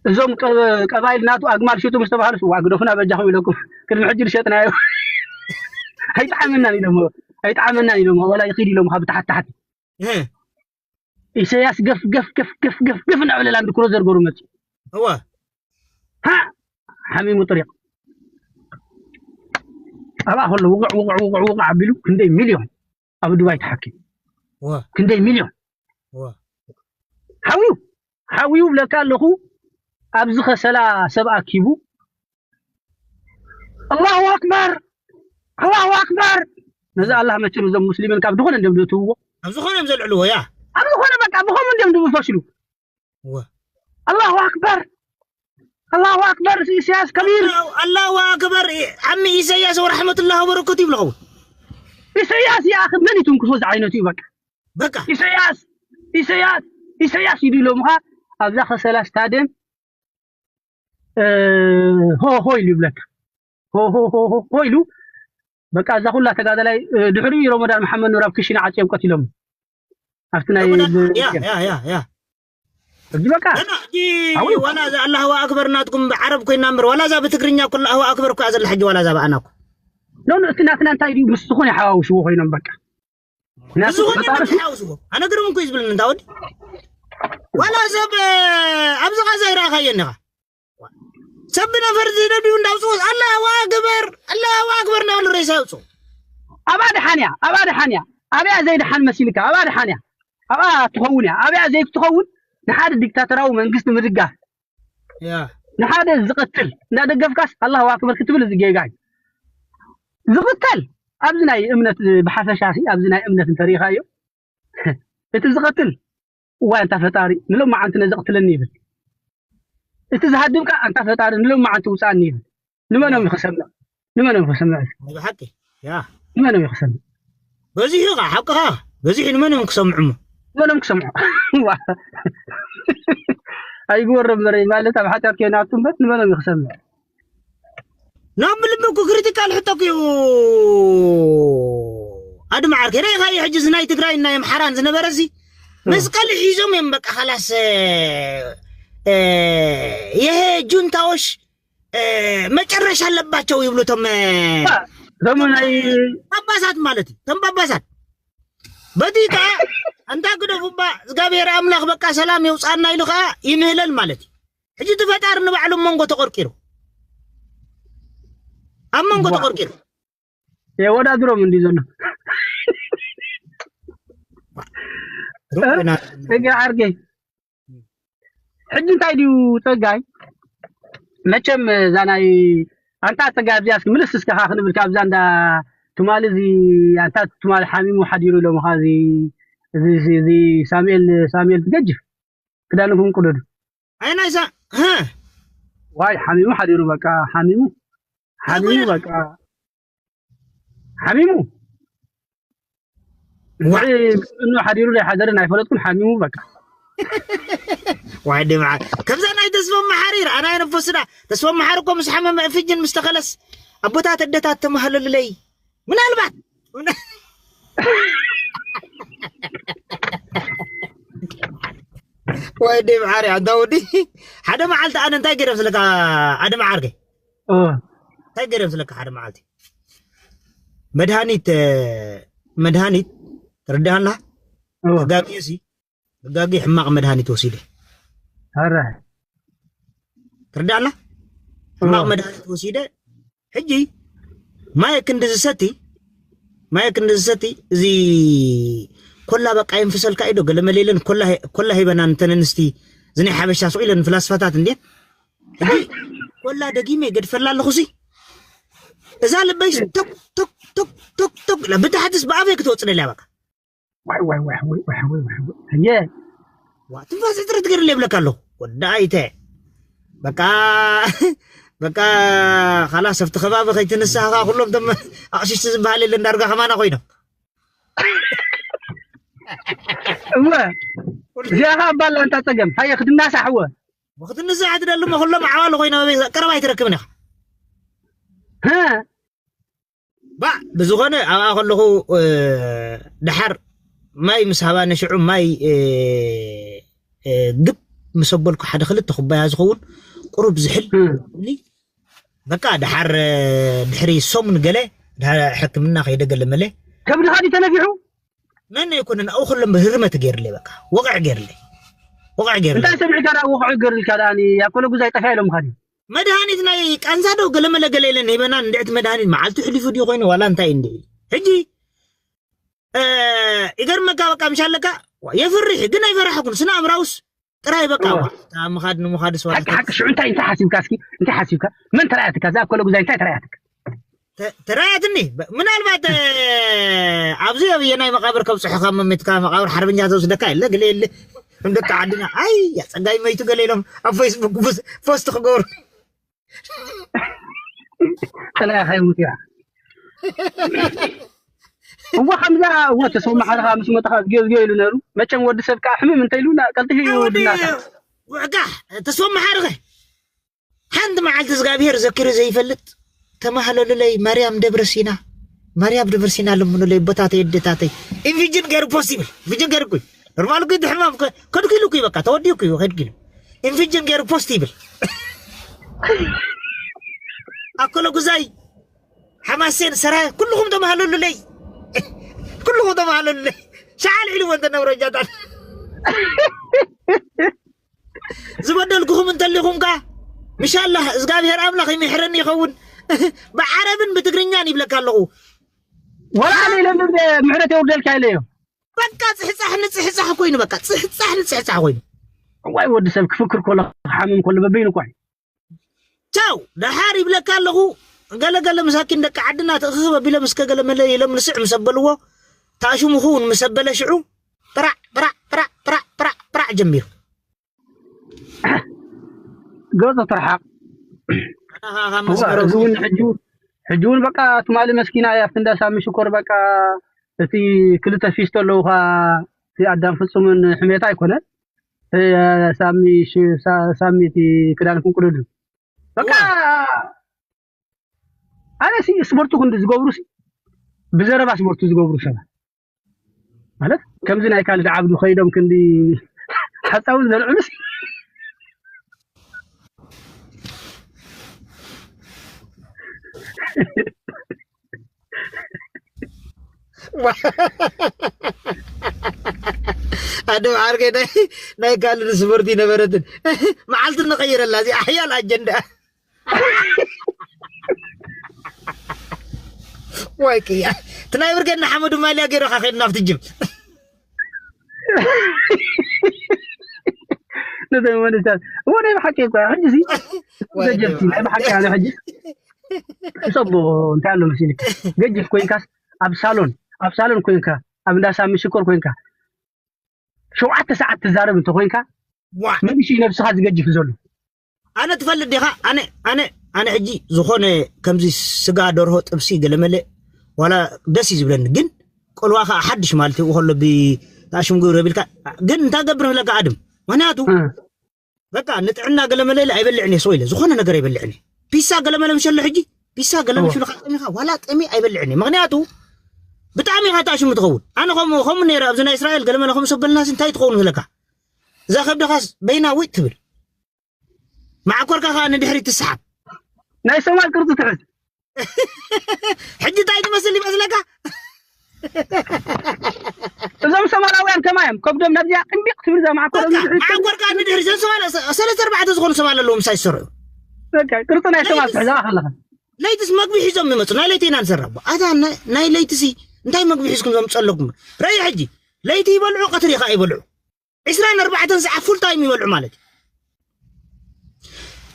እዞም ቀ- ቀባይል ናቱ ኣግማል ሽጡ ምስ ተባሃሉ ስዋ ግደፉና በጃኹም ኢለኩም ቅድሚ ሕጂ ዝሸጥናዮ ኣይጠዓመናን ኢሎም ኣይጠዓመናን ኢሎም ወላ ይኺድ ኢሎም ካብ ታሕቲ ታሕቲ እህ ኢሳያስ ገፍ ገፍ ገፍ ገፍ ገፍ ገፍ እናበለ ላንድ ክሩዘር ገሩ መፅኡ እወ ሃ ሓሚሙ ጥሪቕ ኣብኣ ከሎ ውቕዕ ውቕዕ ውቕዕ ውቕዕ ኣቢሉ ክንደይ ሚልዮን ኣብ ዱባይ ተሓኪሙ እወ ክንደይ ሚልዮን እወ ሓዊዩ ሓዊዩ ብለካ ኣለኹ ኣብዚ ከሰላ ሰብ ኣኪቡ ኣላሁ ኣክበር ኣላሁ ኣክበር ነዚ ኣላህ መቸም እዞም ሙስሊምን ካብ ዝኾነ እንዲም ዝእትውዎ ኣብ ዝኾነ እዮም ዘልዕልዎ ያ ኣብ ዝኾነ በቃ ብኸምኡ እንዲም ዝፈሽሉ እወ ኣላሁ ኣክበር ኣላሁ ኣክበር ኢሳያስ ከቢር ኣላሁ ኣክበር ዓሚ ኢሳያስ ወረሕመቱላህ ወበረከቱ ይብልኸው ኢሳያስ ይኣኽል መን ይትንክፎ ዝዓይነቱ እዩ በቃ በቃ ኢሳያስ ኢሳያስ ኢሳያስ ኢሉ ኢሎምኻ ኣብዛ ከሰላ ስታድየም ሆ ሆ ኢሉ ይብለካ ሆ ሆ ሆ ሆ ሆ ኢሉ በቃ እዛ ኩላ ተጋዳላይ ድሕሪኡ ረመዳን መሓመድ ኑር ኣብ ክሽነ ዓፅዮም ቀቲሎም ኣብቲ ናይ ረመዳን ያ ያ ያ ያ ሕጂ በቃ ገና ሕጂ ዋላ እዛ ኣላሁ ኣክበር ናትኩም ብዓረብ ኮይና እምበር ዋላ እዛ ብትግርኛ ኩላ ኣሁ ኣክበር እኮ እያ ዘላ ሕጂ ዋላ እዛ ብኣና እኮ ኖ ኖ እቲ ናትና እንታይ ድዩ ምስ ዝኾነ ይሓዋውስዎ ኮይኖም በቃ ብዝኾነ ይሓውስዎ ኣነ ግርም እኮ እዩ ዝብለኒ እንዳ ወዲ ዋላ ሰብ ኣብዚ ቃዛ ይረኣኻዮ እኒኻ ሰብ ብነፈርቲ ደድዩ እንዳውፅዎ ኣላሁ ኣክበር ኣላሁ ኣክበር እናበሉ ሬሳ ይውፅዎ ኣብኣ ደሓን እያ ኣብኣ ደሓን እያ ኣብያ ዘይደሓን መሲልካ ኣብኣ ደሓን እያ ኣብኣ ትኸውን እያ ኣብያ ዘይትኸውን ንሓደ ዲክታተራዊ መንግስቲ ምድጋፍ ያ ንሓደ ዝቐትል እንዳደገፍካስ ኣላሁ ኣክበር ክትብል እዚ ጌጋ እዩ ዝቕተል ኣብዚ ናይ እምነት ብሓፈሻ ኣብዚ ናይ እምነት እንተሪኢኻዮ እቲ ዝቐትል እዋይ ኣንታ ፈጣሪ ንሎማዓንቲ ነዚ ቅትለኒ ይብል እቲ ዝሃድም ከዓ ኣንታ ፈጣሪ ንሎማዓንቲ ውፃእኒ ይብል ንመኖም እዩ ክሰምዕ ንመኖም ክሰምዕ ናይ ብሓቂ ያ ንመኖም እዩ ክሰምዕ በዚሑ ኸ ሓቅኻ በዚሑ ንመን እዮም ክሰምዑ እሞ ንበሎም ክሰምዑ። ዋ። ኣይግበሮ እምበር ማለት ኣብ ሓጢኣት ከይናቱ እምበር ንበሎም እዩ ክሰምዕ። ናብ ልቢ እኮ ክሪቲካል ሕቶ እኮ እዩ። ኣድማ ዓርከይ ርኢኻዮ ሕጂ እዚ ናይ ትግራይ ናይ ኣምሓራን ዝነበረ እዚ መስቀል ሒዞም እዮም በቃ ኻላስ እ፣ እ፣ ይሄ ጁንታዎች እ፣ መጨረሻ ኣለባቸው ይብሉ እቶም እ፣ እቶም ናይ ጳጳሳት ማለት እዩ። እቶም ጳጳሳት በቲ ከዓ እንታ ግደፉ እባ እግዚኣብሔር ኣምላኽ በቃ ሰላም የውፅኣና ኢሉ ከዓ ይምህለል ማለት እዩ። ሕጂ እቲ ፈጣሪ ንባዕሉ ኣብ መንጎ ተቆርቂሩ ኣብ መንጎ ዋ። ተቆርቂሩ የወዳድሮም እንዲ ዘሎ ሩቅ እ? ገና ጽጌ ዓርከይ ሕጂ እንታይ ድዩ ጸጋይ? መቸም እዛ ናይ ኣንታ ጸጋይ ኣብዚኣ እስኪ ምልስ እስከ ካ ክንብል ካብዛ እንዳ ትማሊ እዚ ኣንታ ትማሊ ሓሚሙ ሓዲሩ ኢሎምኻ እዚ እዚ እዚ- እዚ ሳሙኤል ሳሙኤል ትገጅፍ ክዳንኩም ቅደዱ። ኣይ ናይ ሳ ሀ ዋይ ሓሚሙ ሓዲሩ በቃ ሓሚሙ ሓሚሙ በቃ ሓሚሙ ዋ። እንድዒ ብስእኑ ሓዲሩ ዘይሓደረ ኣይፈለጥኩን ሓሚሙ በቃ ዋይ ድምዓ ከምዛ ናይ ተስፎም መሓሪ ረኣናዮ ነፎስና ተስፎም መሓሪ እኮ ምስ ሓመመ እፍጅን ምስ ተኸለስ ኣቦታት ኣደታት ተማሃለሉለይ ምናልባት ወይ ድምዓ ሪ ኣንታ ወዲ ሓደ መዓልቲ ኣነ እንታይ ገይረ ስለካ ኣድማ ዓርከይ እንታይ ገይረ ስለካ ሓደ መዓልቲ መድሃኒት መድሃኒት ትርዳሃና ተጋግየ ሲ ተጋግየ ሕማቕ መድሃኒት ወሲደ ኧረ ትርዳሃና ሕማቕ መድሃኒት ወሲደ ሕጂ ማየ ክንዲ ዝሰቲ ማየ ክንዲ ዝሰቲ እዚ ኮላ በቃ ይንፍሰልካ ኢዶ ገለ መለ ኢለን ኮላ ሂበና ንተን ኣንስቲ እዚ ናይ ሓበሻ ሱቕ ኢለን ፍላስፋታት እንድየን ሕጂ ኮላ ደጊመ ይገድፈላ ኣለኹ ሲ እዛ ልበይስ ቶክ ቶክ ቶክ ቶክ ቶክ ኢላ ብታሕትስ ብኣፈይ ክትወፅእ ደልያ በቃ ዋይ ዋይ ዋይ ዋይ ዋይ ዋይ ዋይ ዋይ የ ዋ ትንፋስ ሕፅረት ገይርለ ይብለካ ኣለኹ ወዳ ኣይተ በቃ በቃ ካላስ ኣብቲ ከባቢ ከይትንስሃኻ ኩሎም ቶም ኣቕሽሽቲ ዝበሃል የለን ዳርጋ ከማና ኮይኖም እወ እዚኣ ኸዓ ኣባላ እንታ ፀገም ሃየ ክትናሳሕ እወ ክትንስሕ ትደሊ እሞ ኩሎም ዓዋሉ ኮይኖም ኣበይ ቀረባ ኣይትረክብን ኢኻ ባዕ ብዝኾነ ኣብኣ ከለኹ ድሓር ማይ ምስ ሃባነ ሽዑ ማይ ግብ ምስ ኣበልኩ ሓደ ክልተ ኩባያ ዝኸውን ቁሩብ ዝሕል እኒ በቃ ድሓር ድሕሪ ሰሙን ገለ ሕክምና ከይደ ገለ መለ ከብድኻ ድዩ ተነፊሑ ነነ ኣይኮነን ኣብኡ ከሎ ህርመት ገይርለይ በቃ ወቕዕ ገይርለይ ወቕዕ ገይርለይ እንታይ ሰሚዕካ ደኣ ወቕዕ ገይርልካ ደኣ ኣብ ኮለጉዛይ ጠፍያ ኢሎምኻ ድዩ መድሃኒት ናይ ቃንዛ ዶ ገለመለ ገለ ኢለን ሂበና እንድዕቲ መድሃኒት መዓልቲ ሕሊፉ ድዩ ኮይኑ ዋላ እንታይ እንድዒ ሕጂ ይገርመካ በቃ ምሽ ኣለካ የፍርሕ ግን ኣይፈራሕኩን ስነ ኣምራውስ ጥራይ በቃ ምኻድ ንምኻድ ስዋ ሓቂ ሓቂ ሽዑ እንታይ እንታይ ሓሲብካ እስኪ እንታይ ሓሲብካ መን ተራእያትካ እዛ ኣብ ኮለጉዛይ እንታይ ተራእያትካ ተራያትኒ ምናልባት ኣብዚ ኣብየናይ መቃብር ከብፅሑካ መሚትካ መቃብር ሓርበኛ ተወስደካ የለ ገለ የለ እንደካ ዓድና ኣይ ጸጋይ መይቱ ገለ ኢሎም ኣብ ፌስቡክ ፖስት ክገብሩ ጥላያ ከይሙት እያ እዋ ከምዛ እዋ ተስማማሓርካ ምስ መጣኻ ዝገዝገ ኢሉ ነሩ መቸም ወዲ ሰብ ከዓ ሕምም እንተ ኢሉ ቀልጢፊ እዩ ወድናታ ውዕጋሕ ተስማማሓርኸ ሓንቲ መዓልቲ እግዚኣብሔር ዘኪሩ ዘይፈልጥ ተማህለሉለይ ማርያም ደብረ ሲና ማርያም ደብረ ሲና ለምኑለይ ቦታተይ ኣደታተይ ኢንፊጅን ገይሩ ፖስት ይብል ኢንፊጅን ገይሩ እኮ ኖርማል እኮ ሕማም ከድኪሉ እኮ በቃ ተወዲኡ እኮ ከድኪሉ ኢንፊጅን ገይሩ ፖስት ይብል ኣኮሎ ጉዛይ ሓማሴን ሰራየ ኩልኹም ተማህለሉለይ ኩልኹም ተማህለሉለይ ሸዓል ዒልዎ እንተነብረ ጃዳል ዝበደልኩኹም እንተሊኹም ከ ምሻላህ እግዚኣብሔር ኣምላኽ ይምሕረኒ ይኸውን ብዓረብን ብትግርኛን ይብለካ ኣለኹ ወላ ኣነ ኢለ ምሕረት የውርደልካ ኢለ እዮ በቃ ፅሕፃሕ ንፅሕፃሕ ኮይኑ በቃ ፅሕፃሕ ንፅሕፃሕ ኮይኑ እዋይ ወዲ ሰብ ክፍክር ከሎ ክሓምም ከሎ በበይኑ እኳ እዩ ቻው ደሓር ይብለካ ኣለኹ ገለገለ ምሳኪን ደቂ ዓድና ትእኽኽብ ኣቢሎም እስከ ገለ መለ ኢሎም ንስዕ ምስ ኣበልዎ ታሽሙ ክውን ምስ ኣበለ ሽዑ ጥራዕ ጥራዕ ጥራዕ ጥራዕ ጥራዕ ጥራዕ ጀሚሩ ገጹ ትርሓቕ ኣና ኸዓ ካብ መስመሮም እዚ እውን ሕጂ እውን ሕጂ እውን በቃ ትማሊ መስኪና እያ ኣብቲ እንዳ ሳሚ ሽኮር በቃ እቲ ክልተ ፊስቶ ኣለውኻ እቲ ኣዳም ፍጹምን ሕሜታ ኣይኮነ። እ፣ ሳሚ ሽ-፣ ሳ-፣ ሳሚ እቲ ክዳንኩም ቅደዱ። በቃ፣ እዋ። ኣነ ሲ ስፖርት ክንዲ ዝገብሩ ሲ፣ ብዘረባ ስፖርት ዝገብሩ ሰባት። ማለት፣ ከምዚ ናይ ካልድ ዓብዱ ከይዶም ክንዲ ሓጻውን ዘልዕሉስ። ኣደ ዓርከይ ናይ፣ ናይ ካልድ ስፖርት ይነበረትን። መዓልቲ ንቐይረላ፣ እዚ ኣሕያል ኣጀንዳ። ወይ ቅያ። እቲ ናይ ብርጌድ ንሓመዱ ማልያ ገይሩ ካ ከይድና ኣብቲ ጅም። ነዘን መንእሰያት። እዎ፣ ናይ ብሓቂ እኮ፣ ሕጂ ሲ፣ ወይ ዘጀብቲ፣ ናይ ብሓቂ ኣነ ሕጂ። ሕሰቦ፣ እንታይ ኣሎ መሲልካ? ገጅፍ ኮይንካስ፣ ኣብ ሳሎን፣ ኣብ ሳሎን ኮይንካ፣ ኣብ እንዳ ሳሚ ሽኮር ኮይንካ፣ ሸውዓተ ሰዓት ትዛረብ እንተኾይንካ፣ ዋ። መንእሰይ ነብስኻ ዝገጅፍ ዘሎ። ኣነ ትፈልጥ ዲኻ? ኣነ፣ ኣነ፣ ኣነ ሕጂ ዝኾነ ከምዚ ስጋ ደርሆ ጥብሲ ገለመለ ዋላ ደስ እዩ ዝብለኒ። ግን ቆልዋ ኸዓ ሓድሽ ማለት እዩ ከሎ ብ-፣ ኣሽምጉ ረቢልካ። ግን እንታይ ገብር ንብለካ ኣድም? ምኽንያቱ እ። በቃ ንጥዕና ገለመለ ኢለ ኣይበልዕን እየ፣ ሰው ኢለ ዝኾነ ነገር ኣይበልዕን እየ። ፒሳ ገለመለ ምሸሎ ሕጂ፣ ፒሳ ገለ እዎ። ምሸሎ ካብ ጠሚኻ ዋላ ጠሚ ኣይበልዕን እየ። ምኽንያቱ ብጣዕሚ ኢኻ ተኣሽሙ ትኸውን። ኣነ ከምኡ፣ ከምኡ ነይረ ኣብዚ ናይ እስራኤል ገለመለ ከም ሰበልናስ እንታይ ትኸውን ንብለካ? እዛ ከብድኻስ በይና ውጥ ትብል። መዓኮርካ ኸዓ ንድሕሪት ትስሓብ። ናይ ሶማል ቅርጺ ትሕዝ። ሕጂ እንታይ ትመስል ይመስለካ? እዞም ሶማላውያን ከማይ እዮም። ከብዶም ናብዚኣ ጥንቢቕ ትብል እዛ መዓኮር በቃ፣ ንድሕሪት መዓኮርካ ንድሕሪት። እዞም ሶማል፣ ሰ-፣ ሰለስተ ኣርባዕተ ዝኾኑ ሶማል ኣለዉ ምሳይ ዝሰርሑ። በቃ፣ ቅርጺ ናይ ሶማል ለይትስ-፣ ትሕዛ ከለኻ። ለይትስ መግቢ ሒዞም ይመጹ። ናይ ለይቲ ኢና ንሰርሕ። ኣታ ናይ፣ ናይ ለይትሲ እንታይ መግቢ ሒዝኩም ዘምጽኡ ኣለኩም? ረኣይ ሕጂ፣ ለይቲ ይበልዑ፣ ቀትሪ ኸዓ ይበልዑ። ዕስራን ኣርባዕተን ሰዓት ፉል ታይም ይበልዑ ማለት እዩ።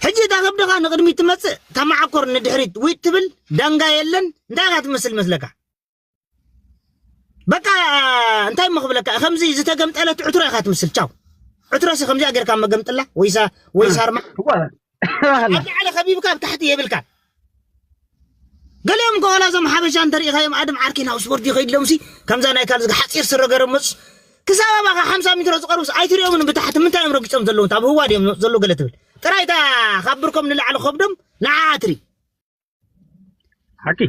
ሕጂ እታ ከብድኻ ንቕድሚት ትመጽእ፣ እታ መዓኮር ንድሕሪት ዊጥ ትብል፣ ዳንጋ የለን። እንታይ ኢኻ ትመስል መስለካ? በቃ፣ እንታይ እሞ ክብለካ፣ ከምዚ ዝተገምጠለት ዕትሮ ኢኻ ትመስል። ቻው። ዕትሮሲ ከምዚኣ ጌርካ መገምጥላ፣ ወይሳ፣ ወይሳ ኣርማ። እዋ። ኣብ ላዕሊ ከቢብካ፣ ኣብ ታሕቲ የብልካ። ገሊኦም እኮ ዋላ እዞም ሓበሻ እንተሪኢኻዮም፣ ኣድም ዓርከይ ናብ ስፖርት ይኸይድ ኢሎምሲ፣ ከምዛ ናይ ካልዚ ሓፂር ስረ ገይሮም መፁ። ክሳብ ኣባኻ ሓምሳ ሜትሮ ዝቐርቡስ ኣይትሪኦምን ብታሕቲ። ምንታይ እዮም ረጊፆም ዘለዉ? ኣብ ህዋ ድዮም ዘለዉ ገለ ትብል? ጥራይ እታ ካብ ብርኮም ንላዕሊ ከብዶም ንዓኣ ትርኢ። ሓቂ።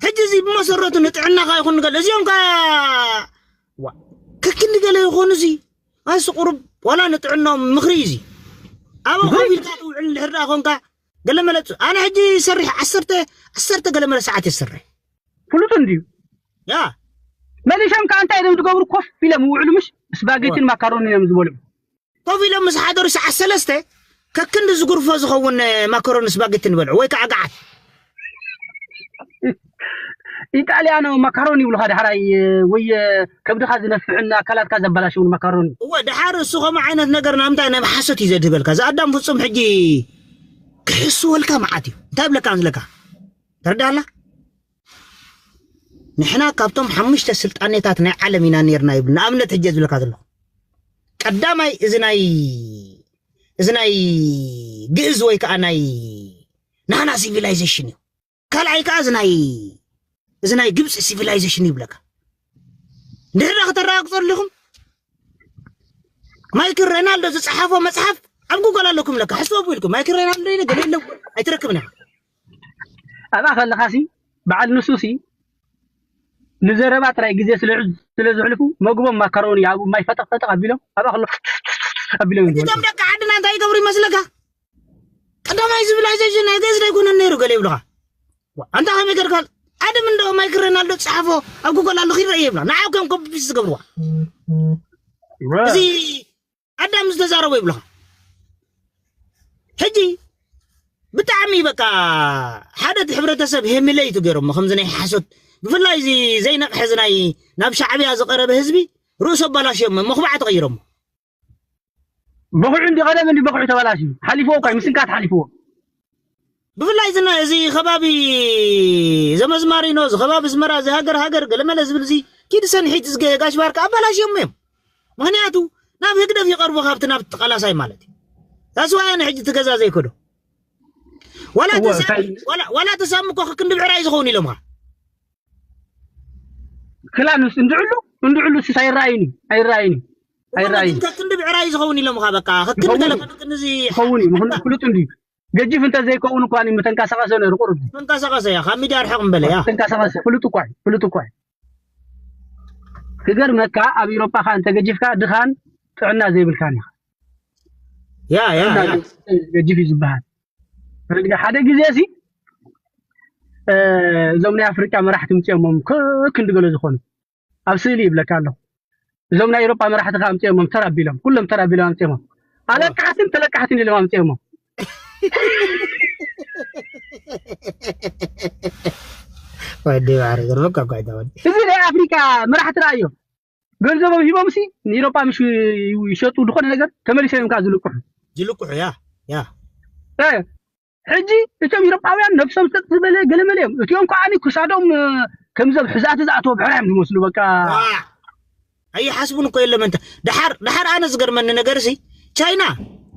ሕጂ እዚ ብመሰረቱ ንጥዕናኻ ይኹን ንገለ፣ እዚኦም ከ-፣ ዋ፣ ከክንዲ ገለ ይኾኑ እዚ። ኣንስ ቁሩብ ዋላ ንጥዕናኦም ምኽሪ እዩ እዚ። ኣብ ምኽሪ? ኮፍ ኢልካ ትውዕል እንድሕር ደኣ ኾንካ፣ ገለ መለ ፅ-፣ ኣነ ሕጂ ይሰርሕ ዓሰርተ፣ ዓሰርተ ገለ መለ ሰዓት ይሰርሕ። ፍሉጥ እንድዩ። ያ። መሊሶም ከኣ እንታይ እዮም ዝገብሩ? ኮፍ ኢሎም ይውዕሉ፣ ምሽ? ስፓጌቲን ዋ። ማካሮኒን እዮም ዝበልዑ። ኮፍ ኢሎም ምስ ሓደሩ ሰዓት ሰለስተ ከክንዲ ዝጉርፎ ዝኸውን ማካሮኒ ስፓጌቲ ንበልዑ፣ ወይ ከዓ ገዓት። ኢጣልያኖ ማካሮኒ ይብሉኻ ዳሕራይ፣ ወይ ከብድኻ ዝነፍሕን ኣካላትካ ዘበላሽውን ማካሮኒ። እወ፣ ደሓር እሱ ከምኡ ዓይነት ነገር ናምንታይ ናይ ሓሶት እዩ ዘድህበልካ? እዚ ኣዳም ፍጹም ሕጂ ክሕስወልካ መዓት እዩ። እንታይ ይብለካ ዝለካ? ተረዳኣላ? ንሕና ካብቶም ሓሙሽተ ስልጣኔታት ናይ ዓለም ኢና ኔርና ይብል። ንኣብነት ሕጂ ዝብለካ ዘለኹ። ቀዳማይ እዚ ናይ፣ እዚ ናይ ግእዝ ወይ ከዓ ናይ ናህና ሲቪላይዜሽን እዩ። ካልኣይ ከዓ እዚ ናይ፣ እዚ ናይ ግብፂ ሲቪላይዜሽን ይብለካ። እንድሕር ደኣ ከተረጋግፁ ኣሊኹም፣ ማይክል ሬናልዶ ዝፀሓፎ መፅሓፍ ኣብ ጉገል ኣለኩም ለካ። ሕስቡ ኢልኩም፣ ማይክል ሬናልዶ ኢለ ገለ የለ ኣይትረክብን ኢኻ። ኣብኣ ከለኻሲ፣ በዓል ንሱሲ ንዘረባ ጥራይ ግዜ ስለ፣ ስለ ዘሕልፉ፣ መግቦም ማካሮኒ ኣብኡ ማይ ፈጠቕ ፈጠቕ ኣቢሎም፣ ኣብኣ ከሎ ኣቢሎም ይበልዑ። እቶም ደቂ ዓድና እንታይ ይገብሩ ይመስለካ? ቀዳማይ ሲቪላይዜሽን ናይ ግእዝ ዶ ኣይኮነን ነይሩ ገለ ይብሉኻ። ዋ፣ ኣንታ ከመይ ጌርካ? ኣደም እንዶ ማይክል ሬናልዶ ዝጸሓፎ ኣብ ጉገል ኣሎ፣ ኪድ ረእየ ይብላ። ንዓው ከም ኮፒ ፔስት ዝገብርዋ። ዋ። እዚ ኣዳም ዝተዛረቦ ይብሉኻ። ሕጂ ብጣዕሚ በቃ ሓደ እቲ ሕብረተሰብ ሄሚለይቱ ገይሮሞ፣ ከምዚ ናይ ሓሶት፣ ብፍላይ እዚ ዘይነቕሐ፣ እዚ ናይ ናብ ሻዕብያ ዝቐረበ ህዝቢ ርእሱ ኣባላሽዮሞ፣ መኹባዕቲ ቀይሮሞ። በኹዑ እንዲ ቀደም እንዲ በኹዑ ተበላሽዩ። ሓሊፍዎ እኳ እዩ፣ ምስንካት ሓሊፍዎ። ብፍላይ እዚ ና-፣ እዚ ከባቢ ዘመዝማሪኖ፣ እዚ ከባቢ ኣስመራ፣ እዚ ሃገር ሃገር፣ ገለመለ ዝብል እዚ ኪድ ሰንሒት፣ እዚ ገ-፣ ጋሽ ባርካ ኣባላሽዮሞ እዮም። ምኽንያቱ ናብ ህግደፍ ይቐርቡ ካብቲ ናብቲ ተቓላሳይ ማለት እዩ። ታስዋያ ንሕጂ እቲ ገዛ ዘይከዶ። ዋላ እወ፣ ተሳ-፣ እንታይ ዋላ፣ ዋላ ተሳሚ እኮ ክንዲ ብዕራይ ዝኸውን ኢሎምኻ። ክላንስ እንድዕሉ እንድዕሉ ስስ ኣይረኣይን እዩ። ኣይረኣይን እዩ። ኣይረኣይን እዩ። ከክንዲ ብዕራይ ዝኸውን ኢሎምኻ በቃ ከክንዲ ይኸውን ገለ እዩ። ከክንዲ እዚ ይኸውን እዩ። ምኽንያቱ ፍሉጥ እንድዩ። ገጂፍ እንተዘይከውን እኳ እዩ ምተንቀሳቐሰ ነይሩ ቁሩብ። ተንቀሳቐሰ እያ ካብ ሚድያ ርሕቕ ምበለ እያ። ተንቀሳቐሰ ፍሉጥ እኳ እዩ። ፍሉጥ እኳ እዩ። ክገርመካ ኣብ ኢሮጳ ኸዓ እንተገጂፍካ ድኻን ጥዕና ዘይብልካን ኢኻ። ያ ያ ጥዕና ያ ገጂፍ እዩ ዝበሃል። ሓደ ግዜ ሲ እዞም ናይ ኣፍሪቃ መራሕቲ ምፅኦሞም ክንዲ ገለ ዝኾኑ ኣብ ስእሊ ይብለካ ኣለኹ። እዞም ናይ ኤሮጳ መራሕቲ ከዓ ኣምፅኦሞም ተራቢሎም ኩሎም ተራቢሎም ኣምፅኦሞም ኣለቃሕትን ተለቃሕትን ኢሎም ኣምፅኦሞም። ወዲ ባሕሪ ገርመካ እኳ ኣይተወዲ እዚ ናይ ኣፍሪቃ መራሕቲ ረኣዮም ገንዘቦም ሂቦም ሲ ንኤሮጳ ምሽ ይሸጡ ዝኾነ ነገር ተመሊሶም እዮም ከዓ ዝልቅሑ። ዝልቅሑ ያ ያ እ፣ ሕጂ እቶም ኤሮጳውያን ነብሶም ሰጥ ዝበለ ገለመለ እዮም። እቲኦም ከዓ ክሳዶም እ፣ ከምዞም ሕዛእቲ ዝኣተዎ ብሕራይ እዮም ዝመስሉ በቃ። ዋ። ኣይሓስቡን እኮ የለም እንተ ድሓር ድሓር ኣነ ዝገርመኒ ነገር ሲ ቻይና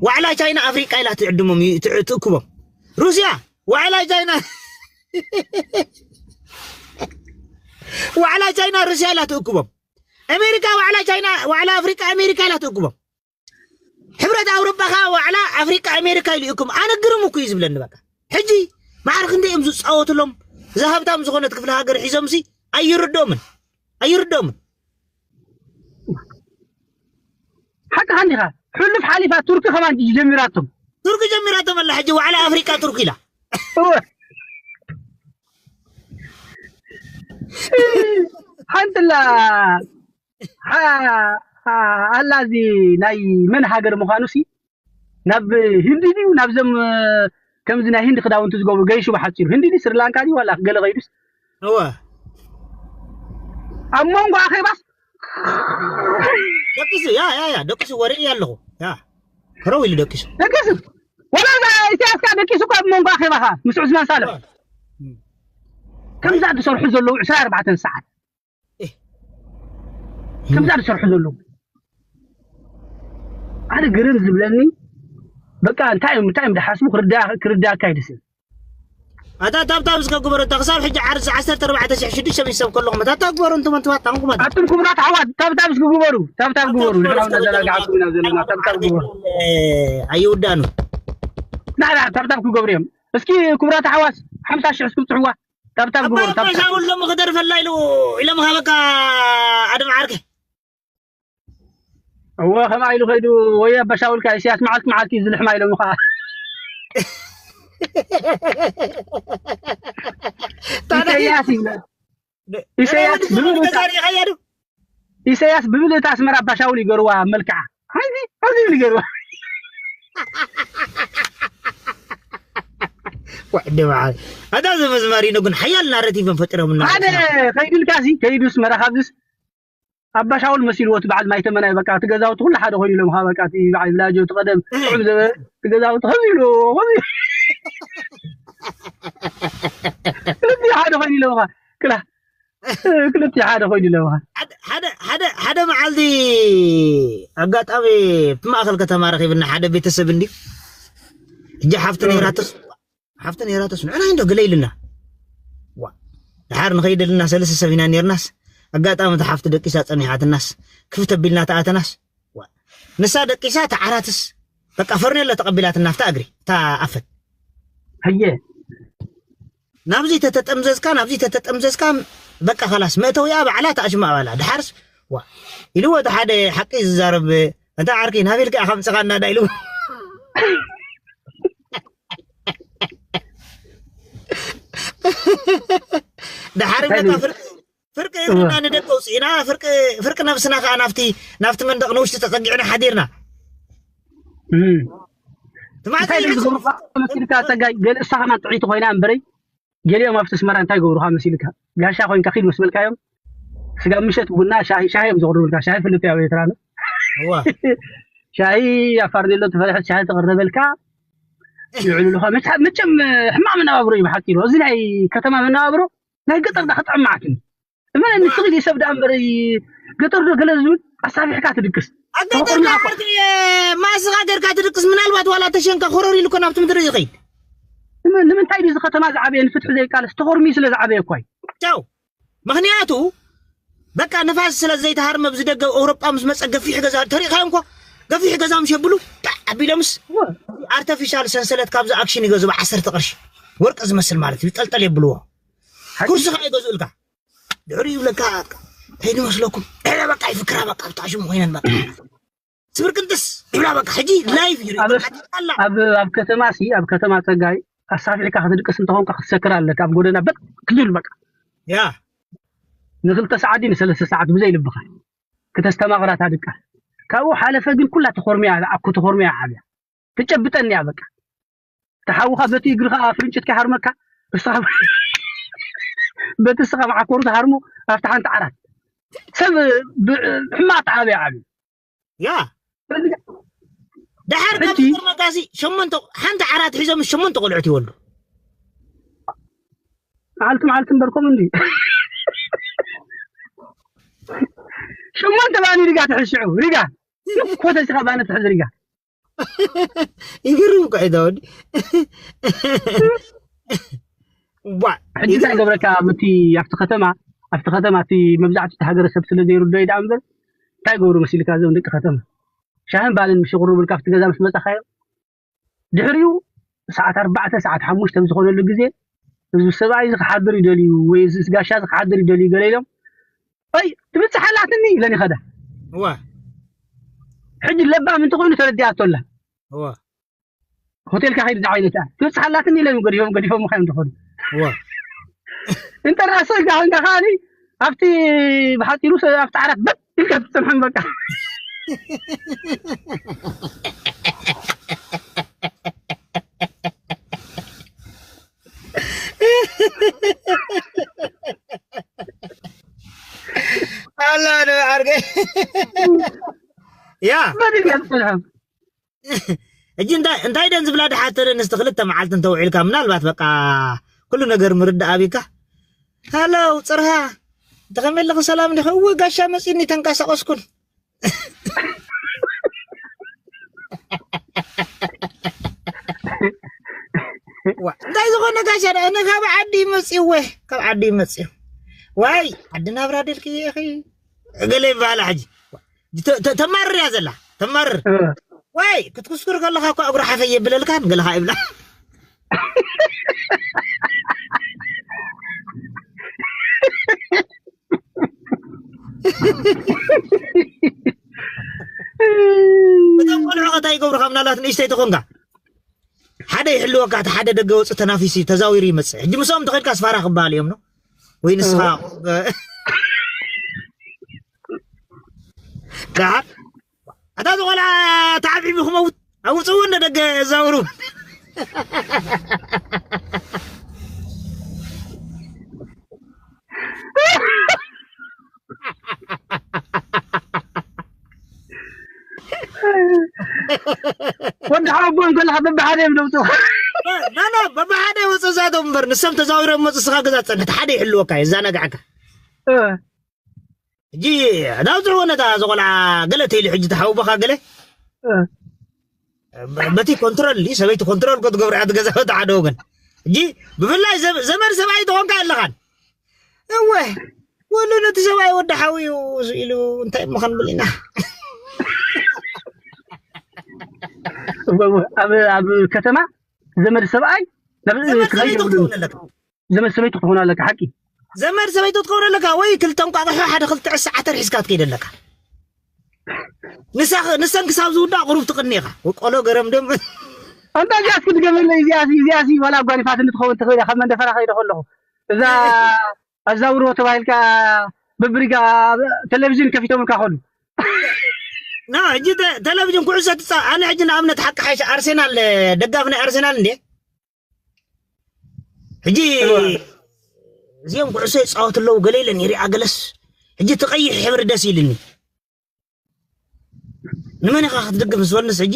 ዋዕላ ቻይና ኣፍሪቃ ኢላ ትዕድሞም እዩ- ትዕ- ትእክቦም ሩስያ ዋዕላ ቻይና ዋዕላ ቻይና ሩስያ ኢላ ትእክቦም ኣሜሪካ ዋዕላ ቻይና ዋዕላ ኣፍሪቃ ኣሜሪካ ኢላ ትእክቦም ሕብረት ኣውሮጳ ከዓ ዋዕላ ኣፍሪቃ ኣሜሪካ ኢሉ ይእክቦም ኣነ ግርም እኮ እዩ ዝብለኒ በቃ ሕጂ ማዕር ክንደይ እዮም ዝፃወትሎም እዛ ሃብታም ዝኾነት ክፍለ ሃገር ሒዞም ሲ ኣይርዶምን ኣይርዶምን ሓቅኻ እንዲኻ። ሕሉፍ ሓሊፋ ቱርኪ ከማን ጀሚራቶም። ቱርኪ ጀሚራቶም ኣላ ሕጂ ዋዕላ ኣፍሪቃ ቱርኪ ኢላ እወ። ሓንትላ ሓ- ሓ- ኣላ እዚ ናይ መን ሃገር ምዃኑ ሲ ናብ ህንዲ ድዩ ናብዞም እ፣ ከምዚ ናይ ህንዲ ክዳውንቲ ዝገብሩ ገይሹ ብሓፂሩ ህንዲ ድዩ ስሪላንካ ድዩ ዋላ ገለ ከይዱስ እወ ኣብ መንጎ ኣኼባስ ደቂሱ ያ ያ ያ ደቂሱ ወርኢ ኣለኹ ያ ከረው ኢሉ ደቂሱ ደቂሱ ወላ እዛ ኢሳያስ ከዓ ደቂሱ እኮ ኣብ መንጎ ኣኼባ ከዓ ምስ ዑስማን ሳልሕ ከምዛ ዝሰርሑ ዘለዉ ዕስራ ኣርባዕተ ሰዓት እህ። ከምዛ ዝሰርሑ ዘለዉ ኣነ ግርም ዝብለኒ በቃ እንታይ እዮም እንታይ እዮም ድሓስቡ ክርዳ ክርዳካ ይደስብ ኣታ ታብታብ እስከ ግበሩ እታ ክሳብ ሕጂ ዓርሲ ዓሰርተ ኣርባዕተ ሽሕ ሽዱሽተ ሚእቲ ሰብ ከለኹም እታ ግበሩ እንቱም እንትዋት ታንኩም ኣታ ኣቱም ክቡራት ኣሕዋት ታብታብ እስኪ ግበሩ ታብታብ ግበሩ ንሕና እውን እናዘናጋዕኩም ኢና ዘለና ታብታብ ግበሩ ኣይውዳኑ ናና ታብታብ ክገብሩ እዮም እስኪ ክቡራት ኣሕዋት ሓምሳ ሽሕ እስኪ ብፅሕዋ ታብታብ ግበሩ ታብታብ ሻውል ሎሚ ክደርፈላ ኢሉ ኢሎም ሃበካ ኣድም ዓርከ እወ ከምኣ ኢሉ ከይዱ ወይ ኣባሻውልካ ኢሳያስ መዓልቲ መዓልቲ እዩ ዝልሕማ ኢሎም ከዓ ኢሳያስ ይብለ ኢሳያስ ብምልእታ ኢሳያስ ብምልእታ ኣስመራ ኣባሻውል ይገርዋ ኣብ መልክዓ ሓዚ ሓዚ ይብል ይገርዋ ወዲ በዓል ኣታ ዘመዝማሪኖ ግን ሓያል ናረቲቭን ፈጢሮምና ሓደ ከይዱልካ ሲ ከይዱ ኣስመራ ካብዚስ ኣባሻውል መሲልዎ እቲ በዓል ማይተመናይ በቃ እቲ ገዛውቲ ኩሉ ሓደ ኮይኑ ኢሎም በቃ እቲ በዓል ብላጆ እቲ ቀደም ጥዑም ዝበ እቲ ገዛውቲ ከምዚ ኢሉ ከምዚ ክልቲኡ ሓደ ኮይኑ ኢሎም ክላ ክልቲኡ ሓደ ኮይኑ ኢሎም ሓደ ሓደ ሓደ መዓልቲ ኣጋጣሚ ማእከል ከተማ ረኺብና ሓደ ቤተሰብ እንዲ እጃ ሓፍቲ ነይራትስ ሓፍቲ ነይራትስ ንዕና እንዶ ገለ ኢልና ዋ ድሓር ንኸይደልና ሰለስተ ሰብ ኢና ነርናስ ኣጋጣሚ እቲ ሓፍቲ ደቂሳ ጸኒሓትናስ ክፍት ኣቢልና ተኣተናስ ዋ ንሳ ደቂሳ ተዓራትስ በቃ ፈርኔሎ ተቐቢላትና ኣብታ እግሪ እታ ኣፈት ኣየ ናብዚ ተተጠምዘዝካ ናብዚ ተተጠምዘዝካ በቃ ከላስ መእተውያ ባዕላ ተኣሽማ ባላ ድሓርስ ዋ ኢልዎ እቲ ሓደ ሓቂ ዝዛረብ እንታ ዓርኪ ናበልካ ኢኻ ምፅኻና ዳ ኢሉ ድሓር በቃ ፍርቂ ፍርቂ እግርና ንደቂ ኣውፅእና ፍርቂ ፍርቂ ነብስና ከዓ ናብቲ ናብቲ መንደቕ ንውሽጢ ተፀጊዕና ሓዲርና እንታይ ድዩ ዝገብሩካ መሲልካ ፀጋይ ገለ እሳ ከማን ጥዕይቲ ኮይና እምበረይ ገሊኦም ኣብቲ ኣስመራ እንታይ ይገብሩካ መሲልካ ጋሻ ኮይንካ ኪድ ምስ በልካዮም ስጋብ ምሸት ቡና ሻሂ ሻሂ እዮም ዘቕርቡልካ ሻሂ ፍልጥ ያው ኤርትራ ኣሎ እዋ ሻሂ ኣብ ፋርኔሎ ተፈለሐት ሻሂ ተቕረበልካ ይውዕሉልኻ መቸም ሕማቕ መነባብሮ እዩ ብሓፂሩ እዚ ናይ ከተማ መነባብሮ ናይ ገጠር ዳ ክጥዕም መዓት እዩ እመን ንስኺ ሰብ ዳ እምበር ገጠር ዶ ገለ ዝብል ኣሳቢሕካ ትድቅስ ኣገጠር ዓርኪ ማስኻ ገርካ ትድቅስ ምናልባት ዋላ ተሸንካ ኮረር ኢሉ ኮ ናብቲ ምድሪ ይኸይድ ንምንታይ ድዩ እዚ ከተማ ዝዓበየ ንፍትሒ ዘይቃለስ ተኾርሚ ስለ ዝዓበየ እኳ እዩ ቻው ምኽንያቱ በቃ ንፋስ ስለ ዘይተሃርመ ኣብዚ ደገ ኣውሮጳ ምስ መጸ ገፊሕ ገዛ ተሪእኻዮም እኮ ገፊሕ ገዛ ምስ የብሉ ጣዕ ኣቢሎምስ ኣርተፊሻል ሰንሰለት ካብዚ ኣክሽን ይገዙ ብዓሰርተ ቅርሺ ወርቂ ዝመስል ማለት እዩ ጠልጠል የብልዎ ኩርሲ ከዓ ይገዝኡልካ ድሕሪ ይብለካ እንታይ ንመስለኩም እለ በቃ ይፍክራ በቃ ብጣሽሙ ኮይነን በቃ ስብር ቅንጥስ ይብላ በቃ ሕጂ ላይፍ ይርኢ በቃ ጠቅላላ ኣብ ኣብ ከተማ ሲ ኣብ ከተማ ጸጋይ ኣሳፊሕካ ክትድቅስ እንተኾንካ ክትሰክር ኣለካ ኣብ ጎደና በጥ ክትብል በቃ ያ ንክልተ ሰዓት ድዩ ንሰለስተ ሰዓት ብዘይ ልብኻ ክተስተማቕራ እታ ድቃስ ካብኡ ሓለፈ ግን ኩላ ተኾርምያ ኣኩ ተኾርምያ ዓብያ ትጨብጠኒ እያ በቃ ተሓውኻ በቲ እግርኻ ፍርንጭት ከይሃርመካ እስኻ በቲ እስኻ መዓኮሩ ትሃርሞ ኣብቲ ሓንቲ ዓራት ሰብ ብ- ሕማቕ ተዓብያ ዓብዩ ያ ደሓር ካብ ሕጂ ዝገርመካሲ ሸሞንተ ሓንቲ ዓራት ሒዞም ሸሞንተ ቆልዑት ይወልዱ መዓልቲ መዓልቲ እምበር ከምኡ እንዲ ሸሞንተ ባኒ ሪጋ ትሕዝ ሽዑ ሪጋ ኮተ ስኻ ባኒ ትሕዝ ሪጋ ይግርም እኮ እዩ ዳውድ ዋ ሕጂ እንታይ ገብረካ ኣብቲ ኣብቲ ከተማ ኣብቲ ከተማ እቲ መብዛሕትኡ እቲ ሃገረሰብ ስለ ዘይርዶ እዩ ደኣ እምበር እንታይ ገብሩ መሲልካ እዞም ደቂ ከተማ ሻህን ባልን ምሽ ቅሩብልካ ኣብቲ ገዛ ምስ መጻኻዮ ድሕሪኡ ሰዓት ኣርባዕተ ሰዓት ሓሙሽተ ኣብ ዝኾነሉ ግዜ እዚ ሰብኣይ እዚ ክሓድር ይደልዩ ወይ እዚ ጋሻ እዚ ክሓድር ይደልዩ ገለ ኢሎም ኣይ ትብፅሓላትኒ ኢለን ይኸዳ እዋ ሕጂ ለባም እንተኮይኑ ተረዲኣቶ ኣላ እዋ ሆቴል ካኸይድ ዝዓይነታ ትብፅሓላትኒ ኢለን ገዲፎም ገዲፎም ምኻዮም ዝኾኑ እዋ እንተ ራእሲ ኢልካ ኮንካ ከዓኒ ኣብቲ ብሓፂሩ ሰ- ኣብቲ ዓራት በት ኢልካ ትፀንሖም በቃ ኣላ ዶ ዓርከይ ያ በድል እያ ትጸንሖም ሕጂ እንታይ እንታይ ደን ዝብላ ድሓተረ ንስቲ ክልተ መዓልቲ እንተውዒልካ ምናልባት በቃ ኩሉ ነገር ምርዳእ ኣቢካ ሃለው ፅርሃ እንተኸመይ ኣለኺ ሰላም ዲኺ እወ ጋሻ መፂኒ ተንቀሳቀስኩን እንታይ ዝኾነ ጋሻ ኣነ ካብ ዓዲ ይመፅእ ወ ካብ ዓዲ ይመፅእ ዋይ ዓዲ ናብራ ደልኪ ኢኺ ገለ ይበሃላ ሕጂ ተማርር እያ ዘላ ተማርር ወይ ክትኩስኩር ከለኻ እኮ እግሩ ሓፈ የብለልካን ገለኻ ይብላ እቶም ቆልዑ ከታ ይገብሩካ ምናልባት ንእሽተይ ተኾንካ ሓደ ይሕልወካ እቲ ሓደ ደገ ወፁ ተናፊሱ ተዛዊሩ ይመፅእ ሕጂ ምስኦም ተኸድካ ስፋራ ክበሃል እዮም ነው ወይ ንስኻ ደሓር ኣታ ዝቆልዓ ተዓብዒቡ ክመውት ኣውፅእዎ እንደ ደገ ዘውሩ ወዲ ሓቦ እንከለካ በብሓደ እዮም ደውፅኡ ናና በብሓደ ወፁ እዛቶም እምበር ንሶም ተዛዊሮም መፁ ስኻ ገዛ ፀንሕቲ ሓደ ይሕልወካ እዩ እዛናግዓካ ሕጂ ናብዝሕዎ ነታ ዝቆልዓ ገለ ተይሉ ሕጂ ተሓውቦኻ ገለ በቲ ኮንትሮል ሰበይቲ ኮንትሮል ክትገብር እያ ትገዛ በቲ ሓደ ወገን ሕጂ ብፍላይ ዘመድ ሰብኣይ ተኾንካ ኣለኻን እወ ወሉ ነቲ ሰብኣይ ወዲ ሓውዩ ኢሉ እንታይ እሞ ክንብል ኢና ኣብ ከተማ ዘመድ ሰብኣይ ናብ ዘመድ ሰበይቲ ክትኸውን ኣለካ ሓቂ ዘመድ ሰበይቲ ክትኸውን ኣለካ ወይ ክልተ እንቋቑሖ ሓደ ክልተ ዕሳ ዓተር ሒዝካ ትከይድ ኣለካ ንሰን ክሳብ ዝውዳእ ቁሩብ ትቕኒ ኢኻ ቆሎ ገረም ደም ኣንታ እዚኣስ ክትገበለ እዚኣስ እዚኣስ ዋላ ጓኒፋት እንትኸውን ትኽእል ካብ መንደፈራ ከይደ ከለኹ እዛ ኣዛውርዎ ተባሂልካ በብሪጋ ቴሌቪዥን ከፊቶምልካ ከሉ ና ሕጂ ቴሌቪዥን ኩዕሶ ትፃ ኣነ ሕጂ ንኣብነት ሓቂ ሓይሽ ኣርሴናል ደጋፍ ናይ ኣርሴናል እንዴ ሕጂ እዚኦም ኩዕሶ ይፃወት ኣለዉ ገለ ኢለን ይሪኣ ገለስ ሕጂ ትቀይሕ ሕብሪ ደስ ኢልኒ ንመን ኢኻ ክትድግፍ ምስ በልንስ ሕጂ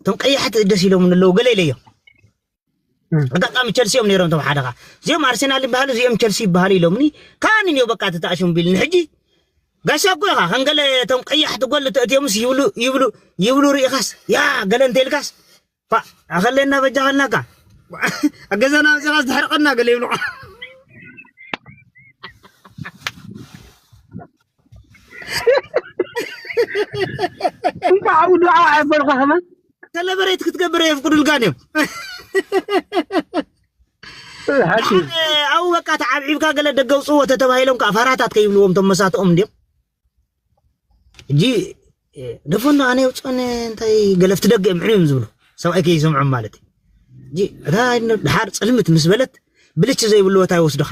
እቶም ቀያሕቲ ደስ ኢሎም ኣለዉ ገለ ኢለዮ ኣጋጣሚ ቸልሲ እዮም ነይሮም እቶም ሓደኻ እዚኦም ኣርሴናል ይበሃሉ እዚኦም ቸልሲ ይበሃሉ ኢሎምኒ ካን እኒኦ በቃ ተተኣሽሙ ቢልኒ ሕጂ ጋሻ እኮ ኢኻ ከንገለ እቶም ቀያሕቲ ጎል ተእትዮምስ ይብሉ ይብሉ ይብሉ ርኢኻስ ያ ገለ እንተ ኢልካስ ፋ ኣኸለና በጃኸልናካ ኣገዛና ኣብዚኻ ዝድሕርቀና ገለ ይብሉ እንኳዕ ኣብኡ ዱዓ ኣየበልካ ከማን። ሰለበሬት ክትገብር የፍቅዱልካን እዮም። ሓቂ ኣብኡ በቃ ተዓብዒብካ ገለ ደገ ውፅዎ ተተባሂሎም ከዓ ፋራታት ከይብልዎም ቶም መሳትኦም እንዲዮም። ሕጂ ደፈኖ ኣነ የውፅኦን እንታይ ገለፍቲ ደገ እዮም ዕንዮም ዝብሉ ሰብኣይ ከይሰምዖም ማለት እዩ። ሕጂ እታ ድሓር ፅልምት ምስ በለት ብልች ዘይብሉ ቦታ ይወስዱኻ።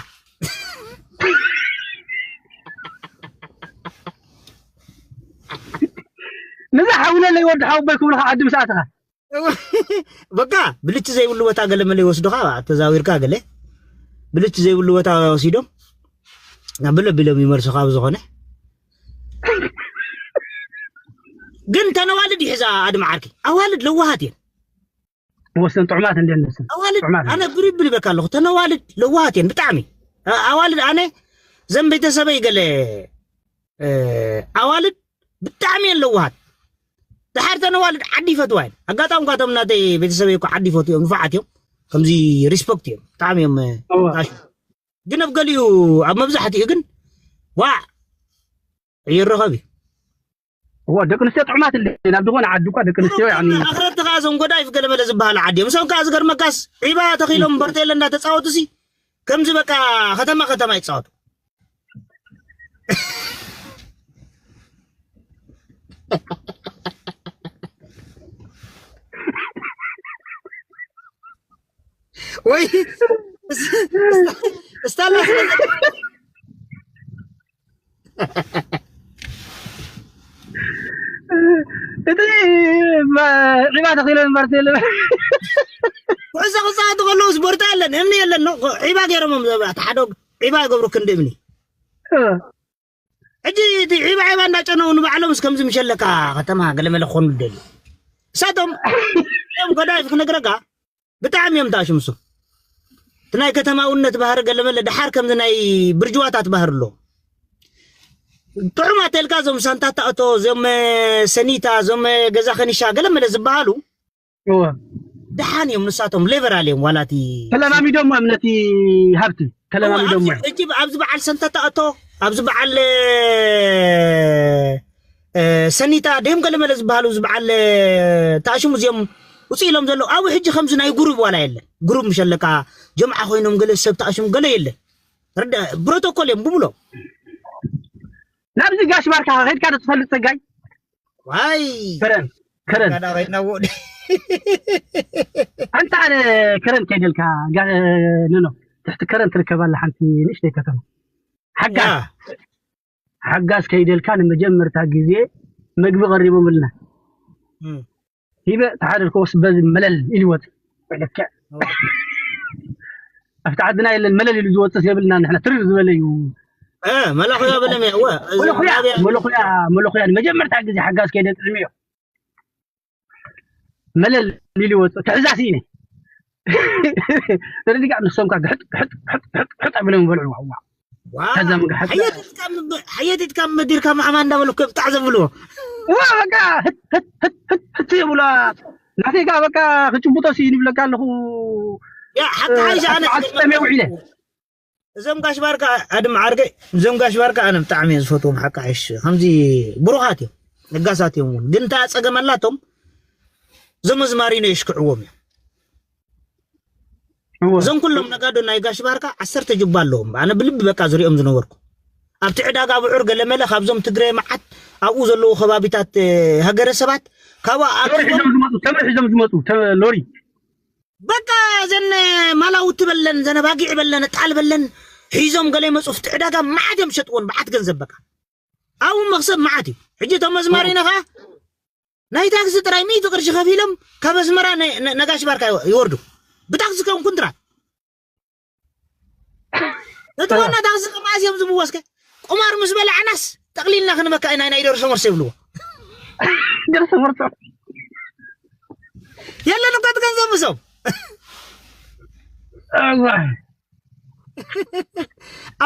ነዛ ሓውለ ለይወዲ ሓውበይ ክብልካ ዓዲ ምስ ኣተኻ በቃ ብልች ዘይብሉ ቦታ ገለ መለ ይወስዱኻ ተዛዊርካ ገለ ብልች ዘይብሉ ቦታ ወሲዶም ናብ ብለ ቢሎም ይመልሱኻ ብዝኾነ ግን ተነዋልድ ይሕዛ ኣድሚ ዓርኪ ኣዋልድ ለዋሃት እየን ወሰን ጥዑማት እንደ ነሰን ኣዋልድ ጥዑማት ኣነ ብሪብል በካ ኣለኹ ተነዋልድ ለዋሃት እየን ብጣዕሚ ኣዋልድ ኣነ ዘን ቤተሰበይ ገለ ኣዋልድ ብጣዕሚ እየን ለዋሃት። ድሓር ተን ኣዋልድ ዓዲ ይፈትዋ እየን። ኣጋጣሚ ኳቶም ናተይ ቤተሰበይ እኮ ዓዲ ይፈትዉ እዮም፣ ንፉዓት እዮም። ከምዚ ሪስፖክት እዮም፣ ብጣዕሚ እዮም። እወ። ታሽ- ግን ኣብ ገሊኡ ኣብ መብዛሕትኡ ግን ዋዕ ይረኸብ እዩ። እወ፣ ደቂ ኣንስትዮ ጥዑማት እንደ ናብ ዝኾነ ዓዲ እኳ ደቂ ኣንስትዮ ያኒ ኣኽረብቲ ከዓ እዞም ጎዳይፍ ገለመለ ዝበሃሉ ዓዲ እዮም። እሶም ከዓ ዝገርመካስ ዒባ ተኺሎም በርቴለ እንዳተፃወቱ ሲ ከምዚ በቃ ከተማ ከተማ ይፃወቱ። ወይ እስታላ እቲ ዒባ ተኺሎ እምበር ኩዕሶ ክፃወቱ ከለውስ ቦርታ የለን እምኒ የለን ዒባ ገይሮሞም ተሓደጉ ዒባ ይገብሩ ክንዲ እምኒ ሕጂ እቲ ዒባ ዒባ እንዳጨነው ንባዕሎም እስከምዚ ምሸለካ ከተማ ገለመለ ክኾኑ ደልዩ እሳቶም እዮም ጎዳይፍ ክነግረካ ብጣዕሚ እዮም ታሽምሱ እቲ ናይ ከተማውነት ባህሪ ገለመለ ድሓር ከምዚ ናይ ብርጅዋታት ባህሪ ኣሎ ጥዑም ኣተልካ እዞም ሳንታታ እቶ እዞም ሰኒታ እዞም ገዛ ከኒሻ ገለመለ ዝበሃሉ እወ ድሓን እዮም ንሳቶም ሌቨራል እዮም ዋላቲ ተለማሚዶም እዮም ነቲ ሃብቲ ተለማሚዶም እዮም እጅብ ኣብዚ በዓል ሰንተታ እቶ ኣብዚ በዓል እ፣ ሰኒታ ደም ገለመለ ዝበሃሉ እዚ በዓል እ፣ ተኣሽሙ እዚኦም ውፅእ ኢሎም ዘለዉ ኣብኡ ሕጂ ከምዚ ናይ ጉሩብ ዋላ የለን ጉሩብ ምሸለካ ጀምዓ ኮይኖም ገለ ሰብ ተኣሽሙ ገለ የለን ርዳ- ፕሮቶኮል እዮም ብሙሎም ናብዚ ጋሽ ባርካ ከድካ ዶ ትፈልጥ ፀጋይ ዋይ ከረን ከረን ጋዳ ከይድና ወዲ ኣንታ ኣነ ከረን ከይደልካ ኖ ትሕቲ ከረን ትርከብ ኣላ ሓንቲ ንእሽተይ ከተማ ሓጋዝ ሓጋዝ ከይደልካ ንመጀመርታ ግዜ መግቢ ቀሪቦምልና ሂበ ተሓደር ከወስ በዚ መለል ኢሉ ይወፅእ ልክዕ ኣብቲ ዓድና የለን መለል ኢሉ ዝወፅእ የብልና ንሕና ትርር ዝበለ እዩ መላኹያ በለመ እወ መለኹያ መለኹያ መለኹያ ንመጀመርታ ግዜ ሓጋዝ ከይደ ጥዕሚ እዮ መለል ኢሉ ይወፅእ ትሕዛስ ኢነ ስለዚ ከዓ ንሶም ከዓ ግሕጥ ግሕጥ ግሕጥ ግሕጥ ኣቢሎም ይበልዑ ዋዋ ከዛ ምግሓጥ ሓየት ኢትካ መዲርካ ማዕማ እንዳበለኩ ብጣዕ ዘብልዎ ዋ በቃ ህት ህት ህት ህት ህት የብላ ናተይ ከዓ በቃ ክጭቡጦ ሲ ንብለካ ኣለኹ ያ ሓቂ ሓይሻ ኣነ ኣጥጠመ ውዒለ እዞም ጋሽ ባርካ ኣድም ዓርገ እዞም ጋሽ ባርካ ኣነ ብጣዕሚ እየ ዝፈትዎም ሓቂ ሓይሽ ከምዚ ብሩኻት እዮም ለጋሳት እዮም እውን ግን እንታይ ፀገም ኣላቶም እዞም ኣዝማሪኖ የሽክዕዎም እዮም እዞም ኩሎም ነጋዶ ናይ ጋሽ ባርካ ዓሰርተ ጅባ ኣለዎም ኣነ ብልቢ በቃ ዝሪኦም ዝነበርኩ ኣብቲ ዕዳጋ ብዑር ገለመለ ካብዞም ትግረ መዓት ኣብኡ ዘለዉ ከባቢታት ሃገረ ሰባት ካብኡ ተምሪ ሒዞም ዝመፁ ተምሪ ሒዞም ዝመፁ ተ- ሎሪ በቃ ዘን ማላውቲ በለን ዘን ባጊዕ በለን ጣል በለን ሒዞም ገለ ይመፁ ፍቲ ዕዳጋ መዓት እዮም ዝሸጥዎን ብዓት ገንዘብ በቃ ኣብኡ መክሰብ መዓት እዩ ሕጂ እቶም ኣዝማሪኖ ከዓ ናይ ታክሲ ጥራይ ሚእቲ ቅርሺ ከፊሎም ካብ ኣስመራ ነ- ነ- ነጋሽ ባርካ ይወ- ይወርዱ ብታክሲ ከም ኩንትራት ነቲ ዋና ታክሲ ከማእስ እዮም ዝብዎ እስከ ቁማር ምስ በላዕናስ ጠቕሊልና ክንበካ ኢና ናይ ደርሶ መርሶ ይብልዎ ደርሶ መርሶ የለን እኮ እቲ ገንዘብ ምሶም እዋይ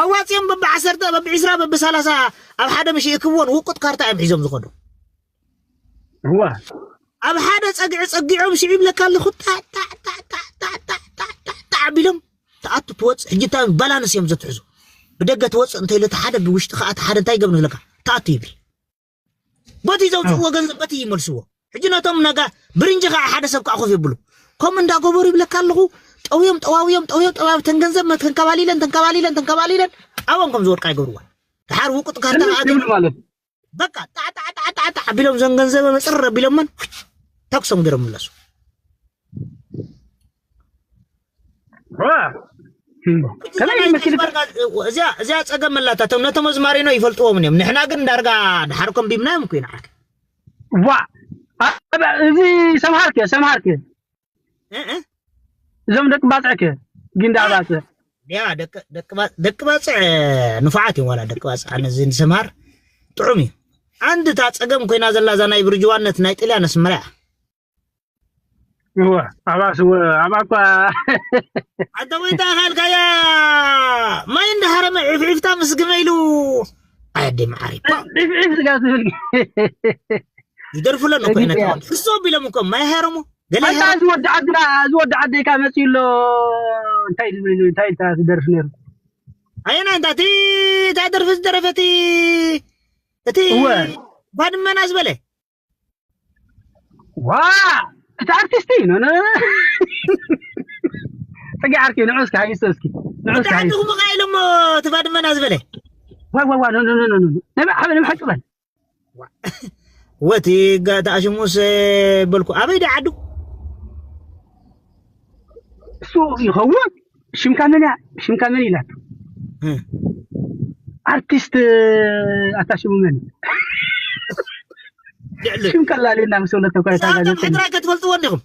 ኣዋፂኦም በብዓሰርተ በብዒስራ በብሰላሳ ኣብ ሓደ ምሽ ይእክብዎን ውቁጥ ካርታ እዮም ሒዞም ዝኸዱ እዋ ኣብ ሓደ ፀግዒ ፀጊዖም ሽዑ ይብለካ ኣለኹ ታዕ ኣቢሎም ተኣቱ ትወፅእ ሕጂ እንታይ ባላንስ እዮም ዘትሕዙ ብደገ ትወፅእ እንተ ኢለ ሓደ ብውሽጢ ከዓ ሓደ እንታይ ገብር ዝለካ ተኣቱ ይብል በቲ ዘውፅእዎ ገንዘብ በቲ ይመልስዎ። ሕጂ ነቶም ነጋ ብርንጂ ከዓ ሓደ ሰብ ከዓ ኮፍ የብሉ። ከምኡ እንዳገበሩ ይብለካ ኣለኹ። ጠውዮም ጠዋውዮም ጠውዮም ጠዋው ተን ገንዘብ መ- ተንከባሊለን ተንከባሊለን ተንከባሊለን ኣብኦም ከም ዝወድቃ ይገብርዋ። ድሓር ውቁጥ ካርታ እንዴት ከዓ ይብሉ ማለት ነው? በቃ ጣዕ ጣዕ ጣዕ ጣዕ ጣዕ ቢሎም ዘን ገንዘብ መፅር ቢሎመን ተኩሶም ገይሮም ምለሱ። ከመይ ይመስል? እዚኣ እዚኣ ፀገም መላታ። እቶም ነቶም ኣዝማሪኖ ይፈልጥዎም እዮም። ንሕና ግን ዳርጋ ድሓር ኮምቢምናዮም እኮ ኢና ዓርኪ። ዋ፣ እዚ ሰምሃርክ ሰምሃርክ እ እ እዞም ደቂ ባፅዕክ ጊንዳ ባፅዕ ያ ደቂ ደቂ ባ- ደቂ ባፅዕ ንፉዓት እዮም። ዋላ ደቂ ባፅዕ ኣነ እዚ ንሰምሃር ጥዑም እዩ። ኣንድ እታ ፀገም ኮይና ዘላ እዛ ናይ ብርጅዋነት ናይ ጥልያን ኣስመራ እያ። እወ፣ ኣብኣስ እወ፣ ኣብኣ እኳ ኣንተ ወይታ ካልካያ ማይ እንዳሃረመ ዒፍዒፍታ ምስ ግመ ኢሉ ኣዲ መዓሪ ዒፍዒፍ ስጋ ትብል ይደርፉለን እኮ ይነታ ክሶ ቢሎም እኮ ማይ ሃረሙ ገለ ኣንታ እዚ ወዲ ዓድና እዚ ወዲ ዓደይካ መፅኡ ኣሎ። እንታይ ዝብል እንታይ ኢልካ ትደርፍ ነይሩ? ኣየና እንታ እቲ እታ ደርፊ ዝደረፈ እቲ እቲ እወ። ባድመና ዝበለ ዋ፣ እቲ ኣርቲስት እዩ። ኖ፣ ኖ፣ ኖ። ፅጊ ዓርኪ ንዑ እስኪ ሃይሶ እስኪ ንዑ እስኪ ሃይሶ ተዓዲኹም ኸ ኢሎሞ እቲ ባድመና ዝበለ ዋ፣ ዋ፣ ዋ፣ ኖ፣ ኖ፣ ኖ፣ ኖ፣ ኖ። ነብ ሓበ ነብ ሓቂ በል። ወቲ ጋታ ኣሽሙስ በልኩ ኣበይ ዲ ዓዱ እሱ ይኸውን። ሽምካ መን እያ? ሽምካ መን ኢላቶ? እ። ኣርቲስት ኣታ ሽሙ መን እዩ? ልዕሊ ሽምካ ላሌና ምስ ወለቶ እኮ እታ ንስኻትኩም ጋዜጠኛ። ሕድራይ ከትፈልጥዎ እንዲኹም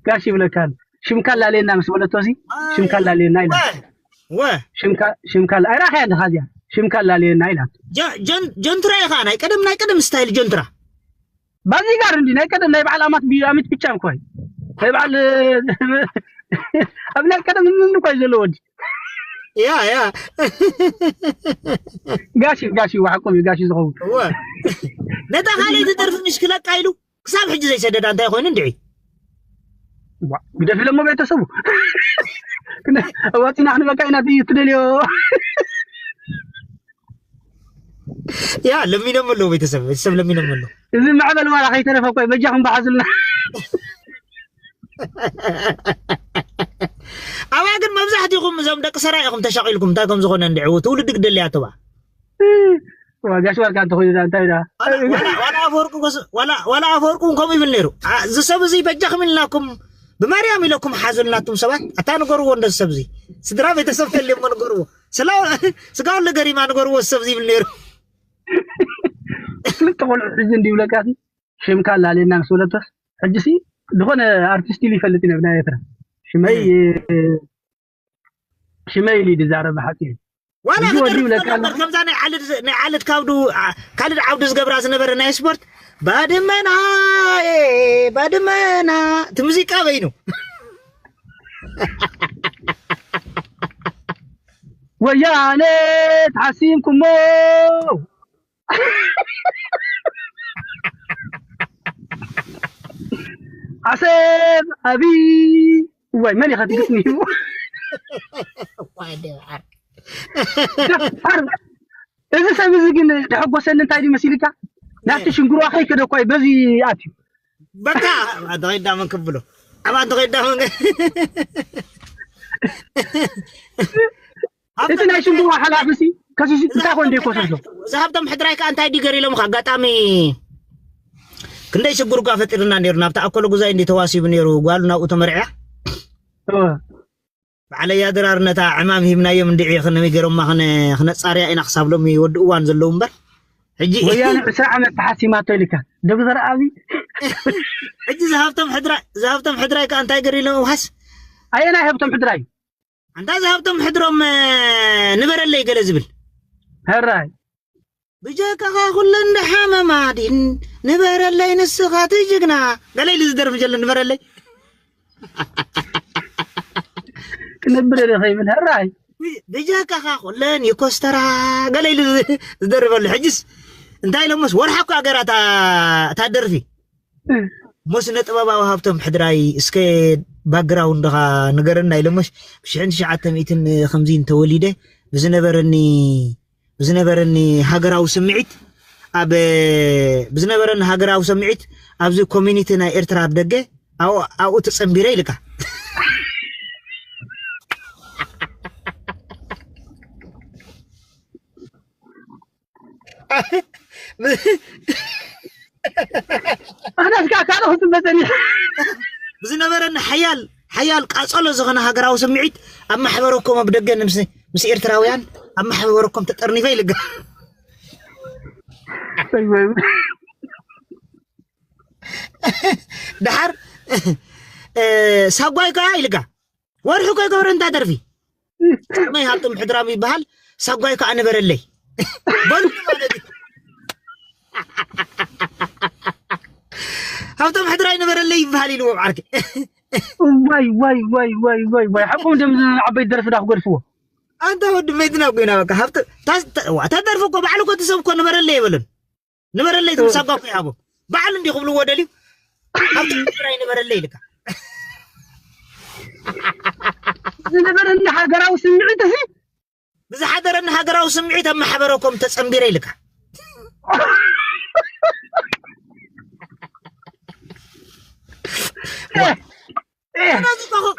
ጋሽ ይብለካ ኣሎ። ሽምካ ላሌና ምስ ወለቶ እዚ ሽምካ ላሌና ኢላ። ወ ሽምካ ሽምካ ኣይራኸያ እንዲኻ እዚኣ ሽምካ ላሌና ኢላቶ። ጀ- ጀን- ጀንትራ ኢኻ ናይ ቀደም ናይ ቀደም ስታይል ጀንትራ ባዚጋር እንዲ ናይ ቀደም ናይ በዓል ኣማት ቢ- ኣሚት ብቻ እኮ እዩ። ናይ በዓል ኣብ ናይ ቀደም ምን እኮ እዩ ዘሎ ወዲ ያ ያ ጋሽ ጋሽ ይዋሓቆም እዩ ጋሽ ዝኸውን እወ ነታ ካልእ ትደርፊ ምሽ ክለቃ ኢሉ ክሳብ ሕጂ ዘይሰደዳ እንታይ ኮይኑ እንድዒ ግደፍ ኢሎሞ ቤተሰቡ ወፂና ክንበቃ ኢና ትዩ ትደልዮ። ያ ለሚኖም ኣለዉ ቤተሰብ ቤተሰብ ለሚኖም ኣለዉ እዚ ማዕበል ዋላ ከይተረፈ እኮ በጃኹም በሓዙልና። ኣብኣ ግን መብዛሕትኹም እዞም ደቂ ሰራይ ኢኹም ተሻቒልኩም እንታይ ከም ዝኾነ እንድዕው ትውልዲ ግደልያ ተባ ዋጋሽ ዋልካ እንተኾይኑ ዳ እንታይ ዳ ዋላ ኣፈወርቂ ዋላ ኣፈወርቂ እውን ከምኡ ይብል ነይሩ እዚ ሰብ እዚ በጃኹም ኢልናኩም ብማርያም ኢለኩም ሓዙልናቱም ሰባት ኣታ ንገርዎ እንደ ሰብ እዚ ስድራ ቤተሰብ ተልሞ ንገርዎ ስጋውን ለገሪማ ንገርዎ ሰብ እዚ ይብል ነይሩ ክልተ ቆልዑ ሕዚ እንዲብለካ ሽምካ ላሌና ምስ ወለቶስ ሕጂ ሲ ዝኾነ ኣርቲስት ኢሉ ይፈልጥ ኢና ብናይ ኤርትራ ሽመይ ሽመይ ኢሉ ዝዛረብ ሓፂ ዋላ እዚ ወዲ ይብለካ ክደርፍ ኣሎ። ከምዛ ናይ ዓልድ ናይ ዓልድ ካብዱ ካልድ ዓብዱ ዝገብራ ዝነበረ ናይ ስፖርት ባድመና ኤ፣ ባድመና እቲ ሙዚቃ በይኑ ወያነ ተሓሲምኩሞ ዓሰብ ኣብይ እዋይ መን ኢኻ ትግጥም እዩ ዋይ ደብዓር ደፋር እዚ ሰብ እዚ ግን ደሐጎሰኒ እንታይ ድዩ መሲልካ ናብቲ ሽንግርዋ ከይከደ እኳ እዩ በዚ ኣትዩ በቃ ኣንተ ከይዳመን ክብሎ ኣብ ኣንተ ከይዳመን እቲ ናይ ሽንግርዋ ሓላፊ ሲ ከሲሲ እንታይ ኮን ደይኮሰሶ እዚ ሃብቶም ሕድራይ ከዓ እንታይ ድዩ ገር ኢሎም ኣጋጣሚ ክንደይ ሽግር እኳ ፈጢርና ነይሩ ናብቲ ኣኮሎ ጉዛይ እንዲ ተዋሲቡ ነይሩ ጓሉ ናብኡ ተመርዕያ በዓለያ ድራር ነታ ዕማም ሂብናዮም እንድዒ ክንሚ ገይሮማ ክነ- ክነጻርያ ኢና ክሳብ ሎሚ ወዲ እዋን ዘለዉ እምበር ሕጂ ወያነ ዕስራ ዓመት ተሓሲማቶ ኢልካ ዶክተር ኣብይ ሕጂ ዝሃብቶም ሕድራይ ዝሃብቶም ሕድራይ ከዓ እንታይ ገር ኢሎም ውሃስ ኣየናይ ሃብቶም ሕድራይ ኣንታ ዝሃብቶም ሕድሮም እ፣ ንበረለይ ገለ ዝብል ሕራይ ብጀካኻ ኩለን ደሓመማዲን ንበረለይ ንስኻ ትጅግና ገለ ኢሉ ዝደርፍ ጀለ ንበረለይ ክነብር ደ ከይብል ሕራይ ብጀካኻ ኩለን ይኮስተራ ገለ ኢሉ ዝደርፈሉ ሕጅስ እንታይ ኢሎሞስ ወርሓ እኳ ገራ እታ- እታ ደርፊ ሞስ ነጥበባዊ ሃብቶም ሕድራይ እስከ ባክግራውንድኻ ንገረና ኢሎሞስ ብሽሕን ትሽዓተ ሚእትን ከምዚ እንተወሊደ ብዝነበረኒ ብዝነበረኒ ሃገራዊ ስምዒት ኣብ ብዝነበረኒ ሃገራዊ ስምዒት ኣብዚ ኮሚኒቲ ናይ ኤርትራ ኣብ ደገ ኣብኡ ተጸንቢረ ኢልካ። ኣነስ ከዓ ካልኦ ክፅበ ፀኒሐ። ብዝነበረኒ ሓያል ሓያል ቃጸሎ ዝኾነ ሃገራዊ ስምዒት ኣብ ማሕበረኮም ኣብ ደገ ምስ ምስ ኤርትራውያን ኣብ ማሕበረኮም ተጠርኒፈ ኢልካ። ደሓር ሳጓይ ከዓ ኢልካ ወርሒ እኮ ይገብረ እንታ ደርፊ ጫማይ ሃብቶም ሕድራም ይበሃል። ሳጓይ ከዓ ንበረለይ በሉ ማለት እዩ። ሃብቶም ሕድራይ ንበረለይ ይበሃል ኢልዎም ዓርኪ። ዋይ ዋይ ዋይ ዋይ ዋይ ዋይ ሓቆም ደም ዓበይቲ ደርፊ ዳ ክገድፍዎ። ኣንታ ወዲ መይትና ኮይና በቃ ሃብቶ ተደርፎ እኮ ባዕሉ እኮ እቲ ሰብ እኮ ንበረለይ የበሉን። ንበረለይ ትብል ሳጓ እኮ ይሃቦ ባዕሉ እንዲ ክብልዎ ደልዩ። ሃብቶም ሕድራይ ንበረለይ ኢልካ። ዝነበረኒ ሃገራዊ ስምዒት እዚ ብዝሓደረኒ ሃገራዊ ስምዒት ኣብ ማሕበረኮም ተጸንቢረ ኢልካ።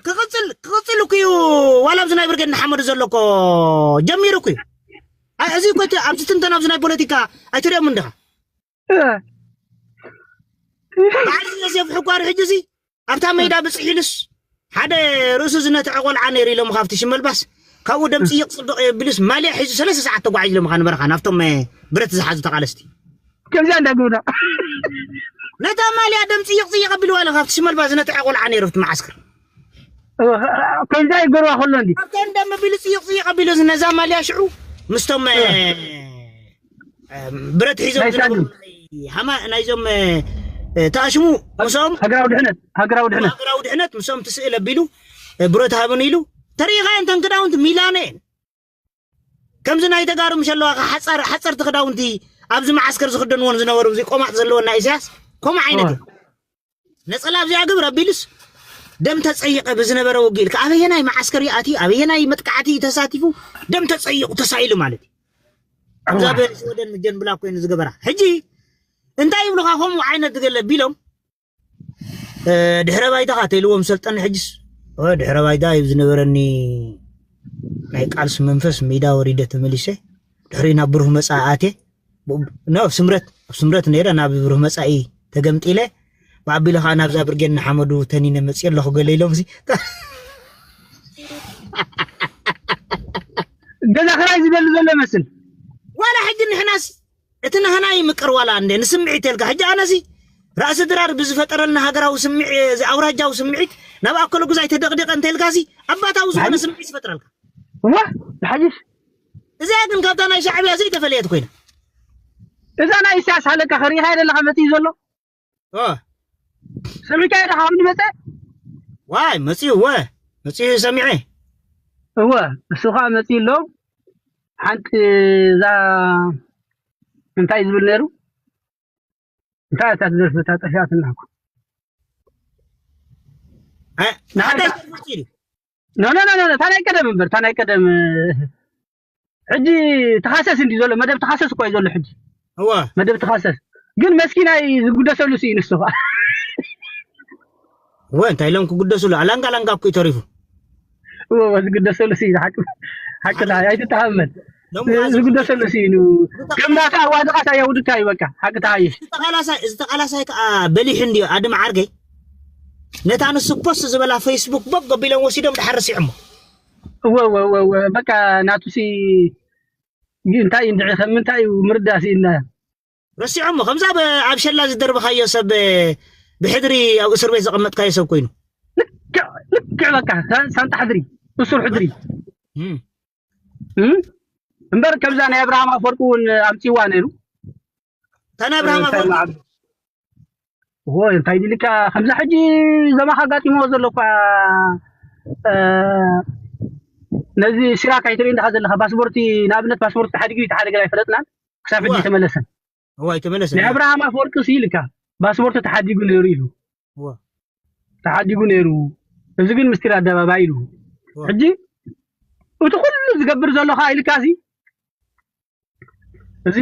ክቕፅል ክቕፅል እኮ እዩ። ዋላ ኣብዚ ናይ ብርጌድ ንሓመዱ ዘሎ እኮ ጀሚሩ እኮ እዩ። እዚ እኮ ኣብዚ ትንተና ኣብዚ ናይ ፖለቲካ ኣይትሪኦም እንዲኻ። በዓል ዮሴፍ ሕኳር ሕጂ እዚ ኣብታ ሜዳ ብፅሒሉስ ሓደ ርእሱ ዝነትዐ ቆልዓ ነይሩ ኢሎም ካብቲ ሽመልባስ ካብኡ ደምፂ ይቕ ፅብቕ የቢሉስ ማልያ ሒዙ ሰለስተ ሰዓት ተጓዒዝ ኢሎም ካ ንበረኻ ናብቶም ብረት ዝሓዙ ተቃለስቲ ከምዚኣ እንዳገብራ ነታ ማልያ ደምፂ ይቕ ፅይቕ ኣቢልዋ ኢሎም ካብቲ ሽመልባስ ዝነትዐ ቆልዓ ነይሩ ኣብቲ መዓስከር ከምዚኣ ይገብርዋ ከሎ እንዲ ኣብታ እንዳመቢሉ ፅይቕ ፅይቕ ኣቢሉ ነዛ ማልያ ሽዑ ምስቶም ብረት ሒዞም ዝነበሩ ሃማ ናይዞም ተኣሽሙ ምስኦም ሃገራዊ ድሕነት ሃገራዊ ድሕነት ሃገራዊ ድሕነት ምስኦም ትስእል ኣቢሉ ብረት ሃብን ኢሉ ተሪኢኻ እንተን ክዳውንቲ ሚላነ እየን። ከምዚ ናይ ተጋሩ ምሸለዋ ሓፀርቲ ክዳውንቲ ኣብዚ መዓስከር ዝክደንዎን ዝነበሩ እዚ ቆማጥ ዘለወን ናይ ኢሳያስ ከምኡ ዓይነት እዩ። ነፀላ ኣብዚኣ ግብር ኣቢሉስ ደም ተፀይቐ ብዝነበረ ውግእ ኢልካ ኣበየናይ መዓስከር ይኣቲ ኣበየናይ መጥቃዕቲ ተሳቲፉ ደም ተፀይቑ ተሳኢሉ ማለት እዩ። እዛ ብሽወደን ምጀን ብላ ኮይኑ ዝገበራ ሕጂ እንታይ ይብሉካ ከምኡ ዓይነት ገለ ቢሎም ድሕረ ባይታኻ ተይልዎም ሰልጠኒ ሕጅስ ድሕረ ባይታ እዩ ዝነበረኒ ናይ ቃልሲ መንፈስ ሜዳ ወሪደ ተመሊሰ ድሕሪ ናብ ብሩህ መፃኢ ኣትየ ናብ ስምረት ኣብ ስምረት ነይረ ናብ ብሩህ መፃኢ ተገምጢለ ብኣቢለ ከዓ ናብዛ ብርጌድ ንሓመዱ ተኒነ መፅየ ኣለኹ ገለ ኢሎም ሲ ገዛ ክራይ ዝደሊ ዘሎ መስል ዋላ ሕጂ ንሕናስ እቲ ናህና ይምቅር ዋላ እንደ ንስምዒት ተልካ ሕጂ ኣነሲ ራእሲ ድራር ብዝፈጠረልና ሃገራዊ ስምዒ ኣውራጃዊ ስምዒት ናብ ኣከለ ጉዛይ ተደቕደቐ እንተልካሲ ኣባታዊ ዝኾነ ስምዒት ዝፈጥረልካ እዋ ዝሓይሽ እዚኣ ግን ካብታ ናይ ሻዕብያ ዘይተፈለየት ኮይና እዛ ናይ ኢሳያስ ሃለቃ ከሪኢኻ ዘለኻ መፅኡ ዘሎ ኦ ሰሚዕካዮ ዶ ካብ ንመፀ ዋይ መፅኡ ወ መፅኡ ሰሚዐ እወ እሱ ከዓ መፅኡ ኣሎ ሓንቲ እዛ እንታይ ዝብል ነይሩ እንታይ እታ ትደርፍ እታ ጠፊኣትና እኮ እ፣ ንሓዳሽ መፅኡ እዩ ኖ ኖ ኖ ኖ እታ ናይ ቀደም እምበር እታ ናይ ቀደም ሕጂ ተኻሰስ እንዲ ዘሎ መደብ ተኻሰስ እኮ እዩ ዘሎ ሕጂ እወ መደብ ተኻሰስ ግን መስኪናይ ዝጉደሰሉ ስኢኑ እሱ ኸዓ እወ እንታይ ኢሎም ክጉደስሉ ኣላንጋ ላንጋ እኮ እዩ ተሪፉ እወ ዝጉደሰሉ ስኢኑ ሓቂ ሓቂ ኣይትተሃመል ሎም ከዓ ዝጉደሰሉ ስኢኑ ከም ናታ ኣዋድቓት ኣየውድካ እዩ በቃ ሓቂ ተሃይሽ እዚ ተቓላሳይ እዚ ተቓላሳይ ከዓ በሊሑ እንድዩ ኣድም ዓርገይ ነታ ንሱ ፖስት ዝበላ ፌስቡክ ቦግ ኣቢሎም ወሲዶም ድሓር ረሲዖሞ እወ እወ እወ እወ በቃ ናቱ ሲ እንታይ እንድዒ ከም ምንታይ እዩ ምርዳእ ስኢና ረሲዖሞ ከምዛ ብ- ኣብ ሸላ ዝደርብኻዮ ሰብ ብሕድሪ ኣብ እስር ቤት ዘቐመጥካዮ ሰብ ኮይኑ ልክዕ ልክዕ በቃ ሳ- ሳንጣ ሕድሪ እሱር ሕድሪ እም። እም? እምበር ከምዛ ናይ ኣብርሃም ኣፈወርቂ እውን ኣምፅዋ ነይሩ እታ ናይ ኣብርሃም ኣፈወርቂ ዎ እንታይ ድልካ ከምዛ ሕጂ ዘማኻ ኣጋጢሞ ዘሎ እኳ እ፣ ነዚ ሲራክ ኣይትርኢ እንዲኻ ዘለኻ ፓስፖርቲ ንኣብነት ፓስፖርቲ ተሓዲጉ እዩ ተሓደገ ኣይፈለጥናን ክሳብ ሕጂ እዋ። ተመለሰን እዋ ኣይተመለሰ ናይ ኣብርሃም ኣፈወርቂ ሲ ኢልካ ፓስፖርቲ ተሓዲጉ ነይሩ ኢሉ እዋ። ተሓዲጉ ነይሩ እዚ ግን ምስጢር ኣደባባይ ኢሉ እዋ። ሕጂ እቲ ኩሉ ዝገብር ዘሎ ከዓ ኢልካ ሲ እዚ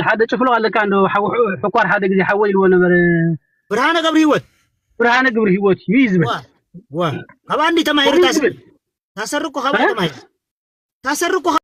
ሓደ ጭፍሎ ኣለካ እንዶ ሓው- ሕኳር ሓደ ግዜ ሓወይ ኢልዎ ነበረ። ብርሃነ ገብረ ህይወት ብርሃነ ግብሪ ህይወት እዩ እዩ ዝብል ዋ ዋ ካብ ኣንዲ ተማሂሩ እዩ ታስ- ዝብል ታሰር እኮ ካብ ተማሂሩ ታሰር እኮ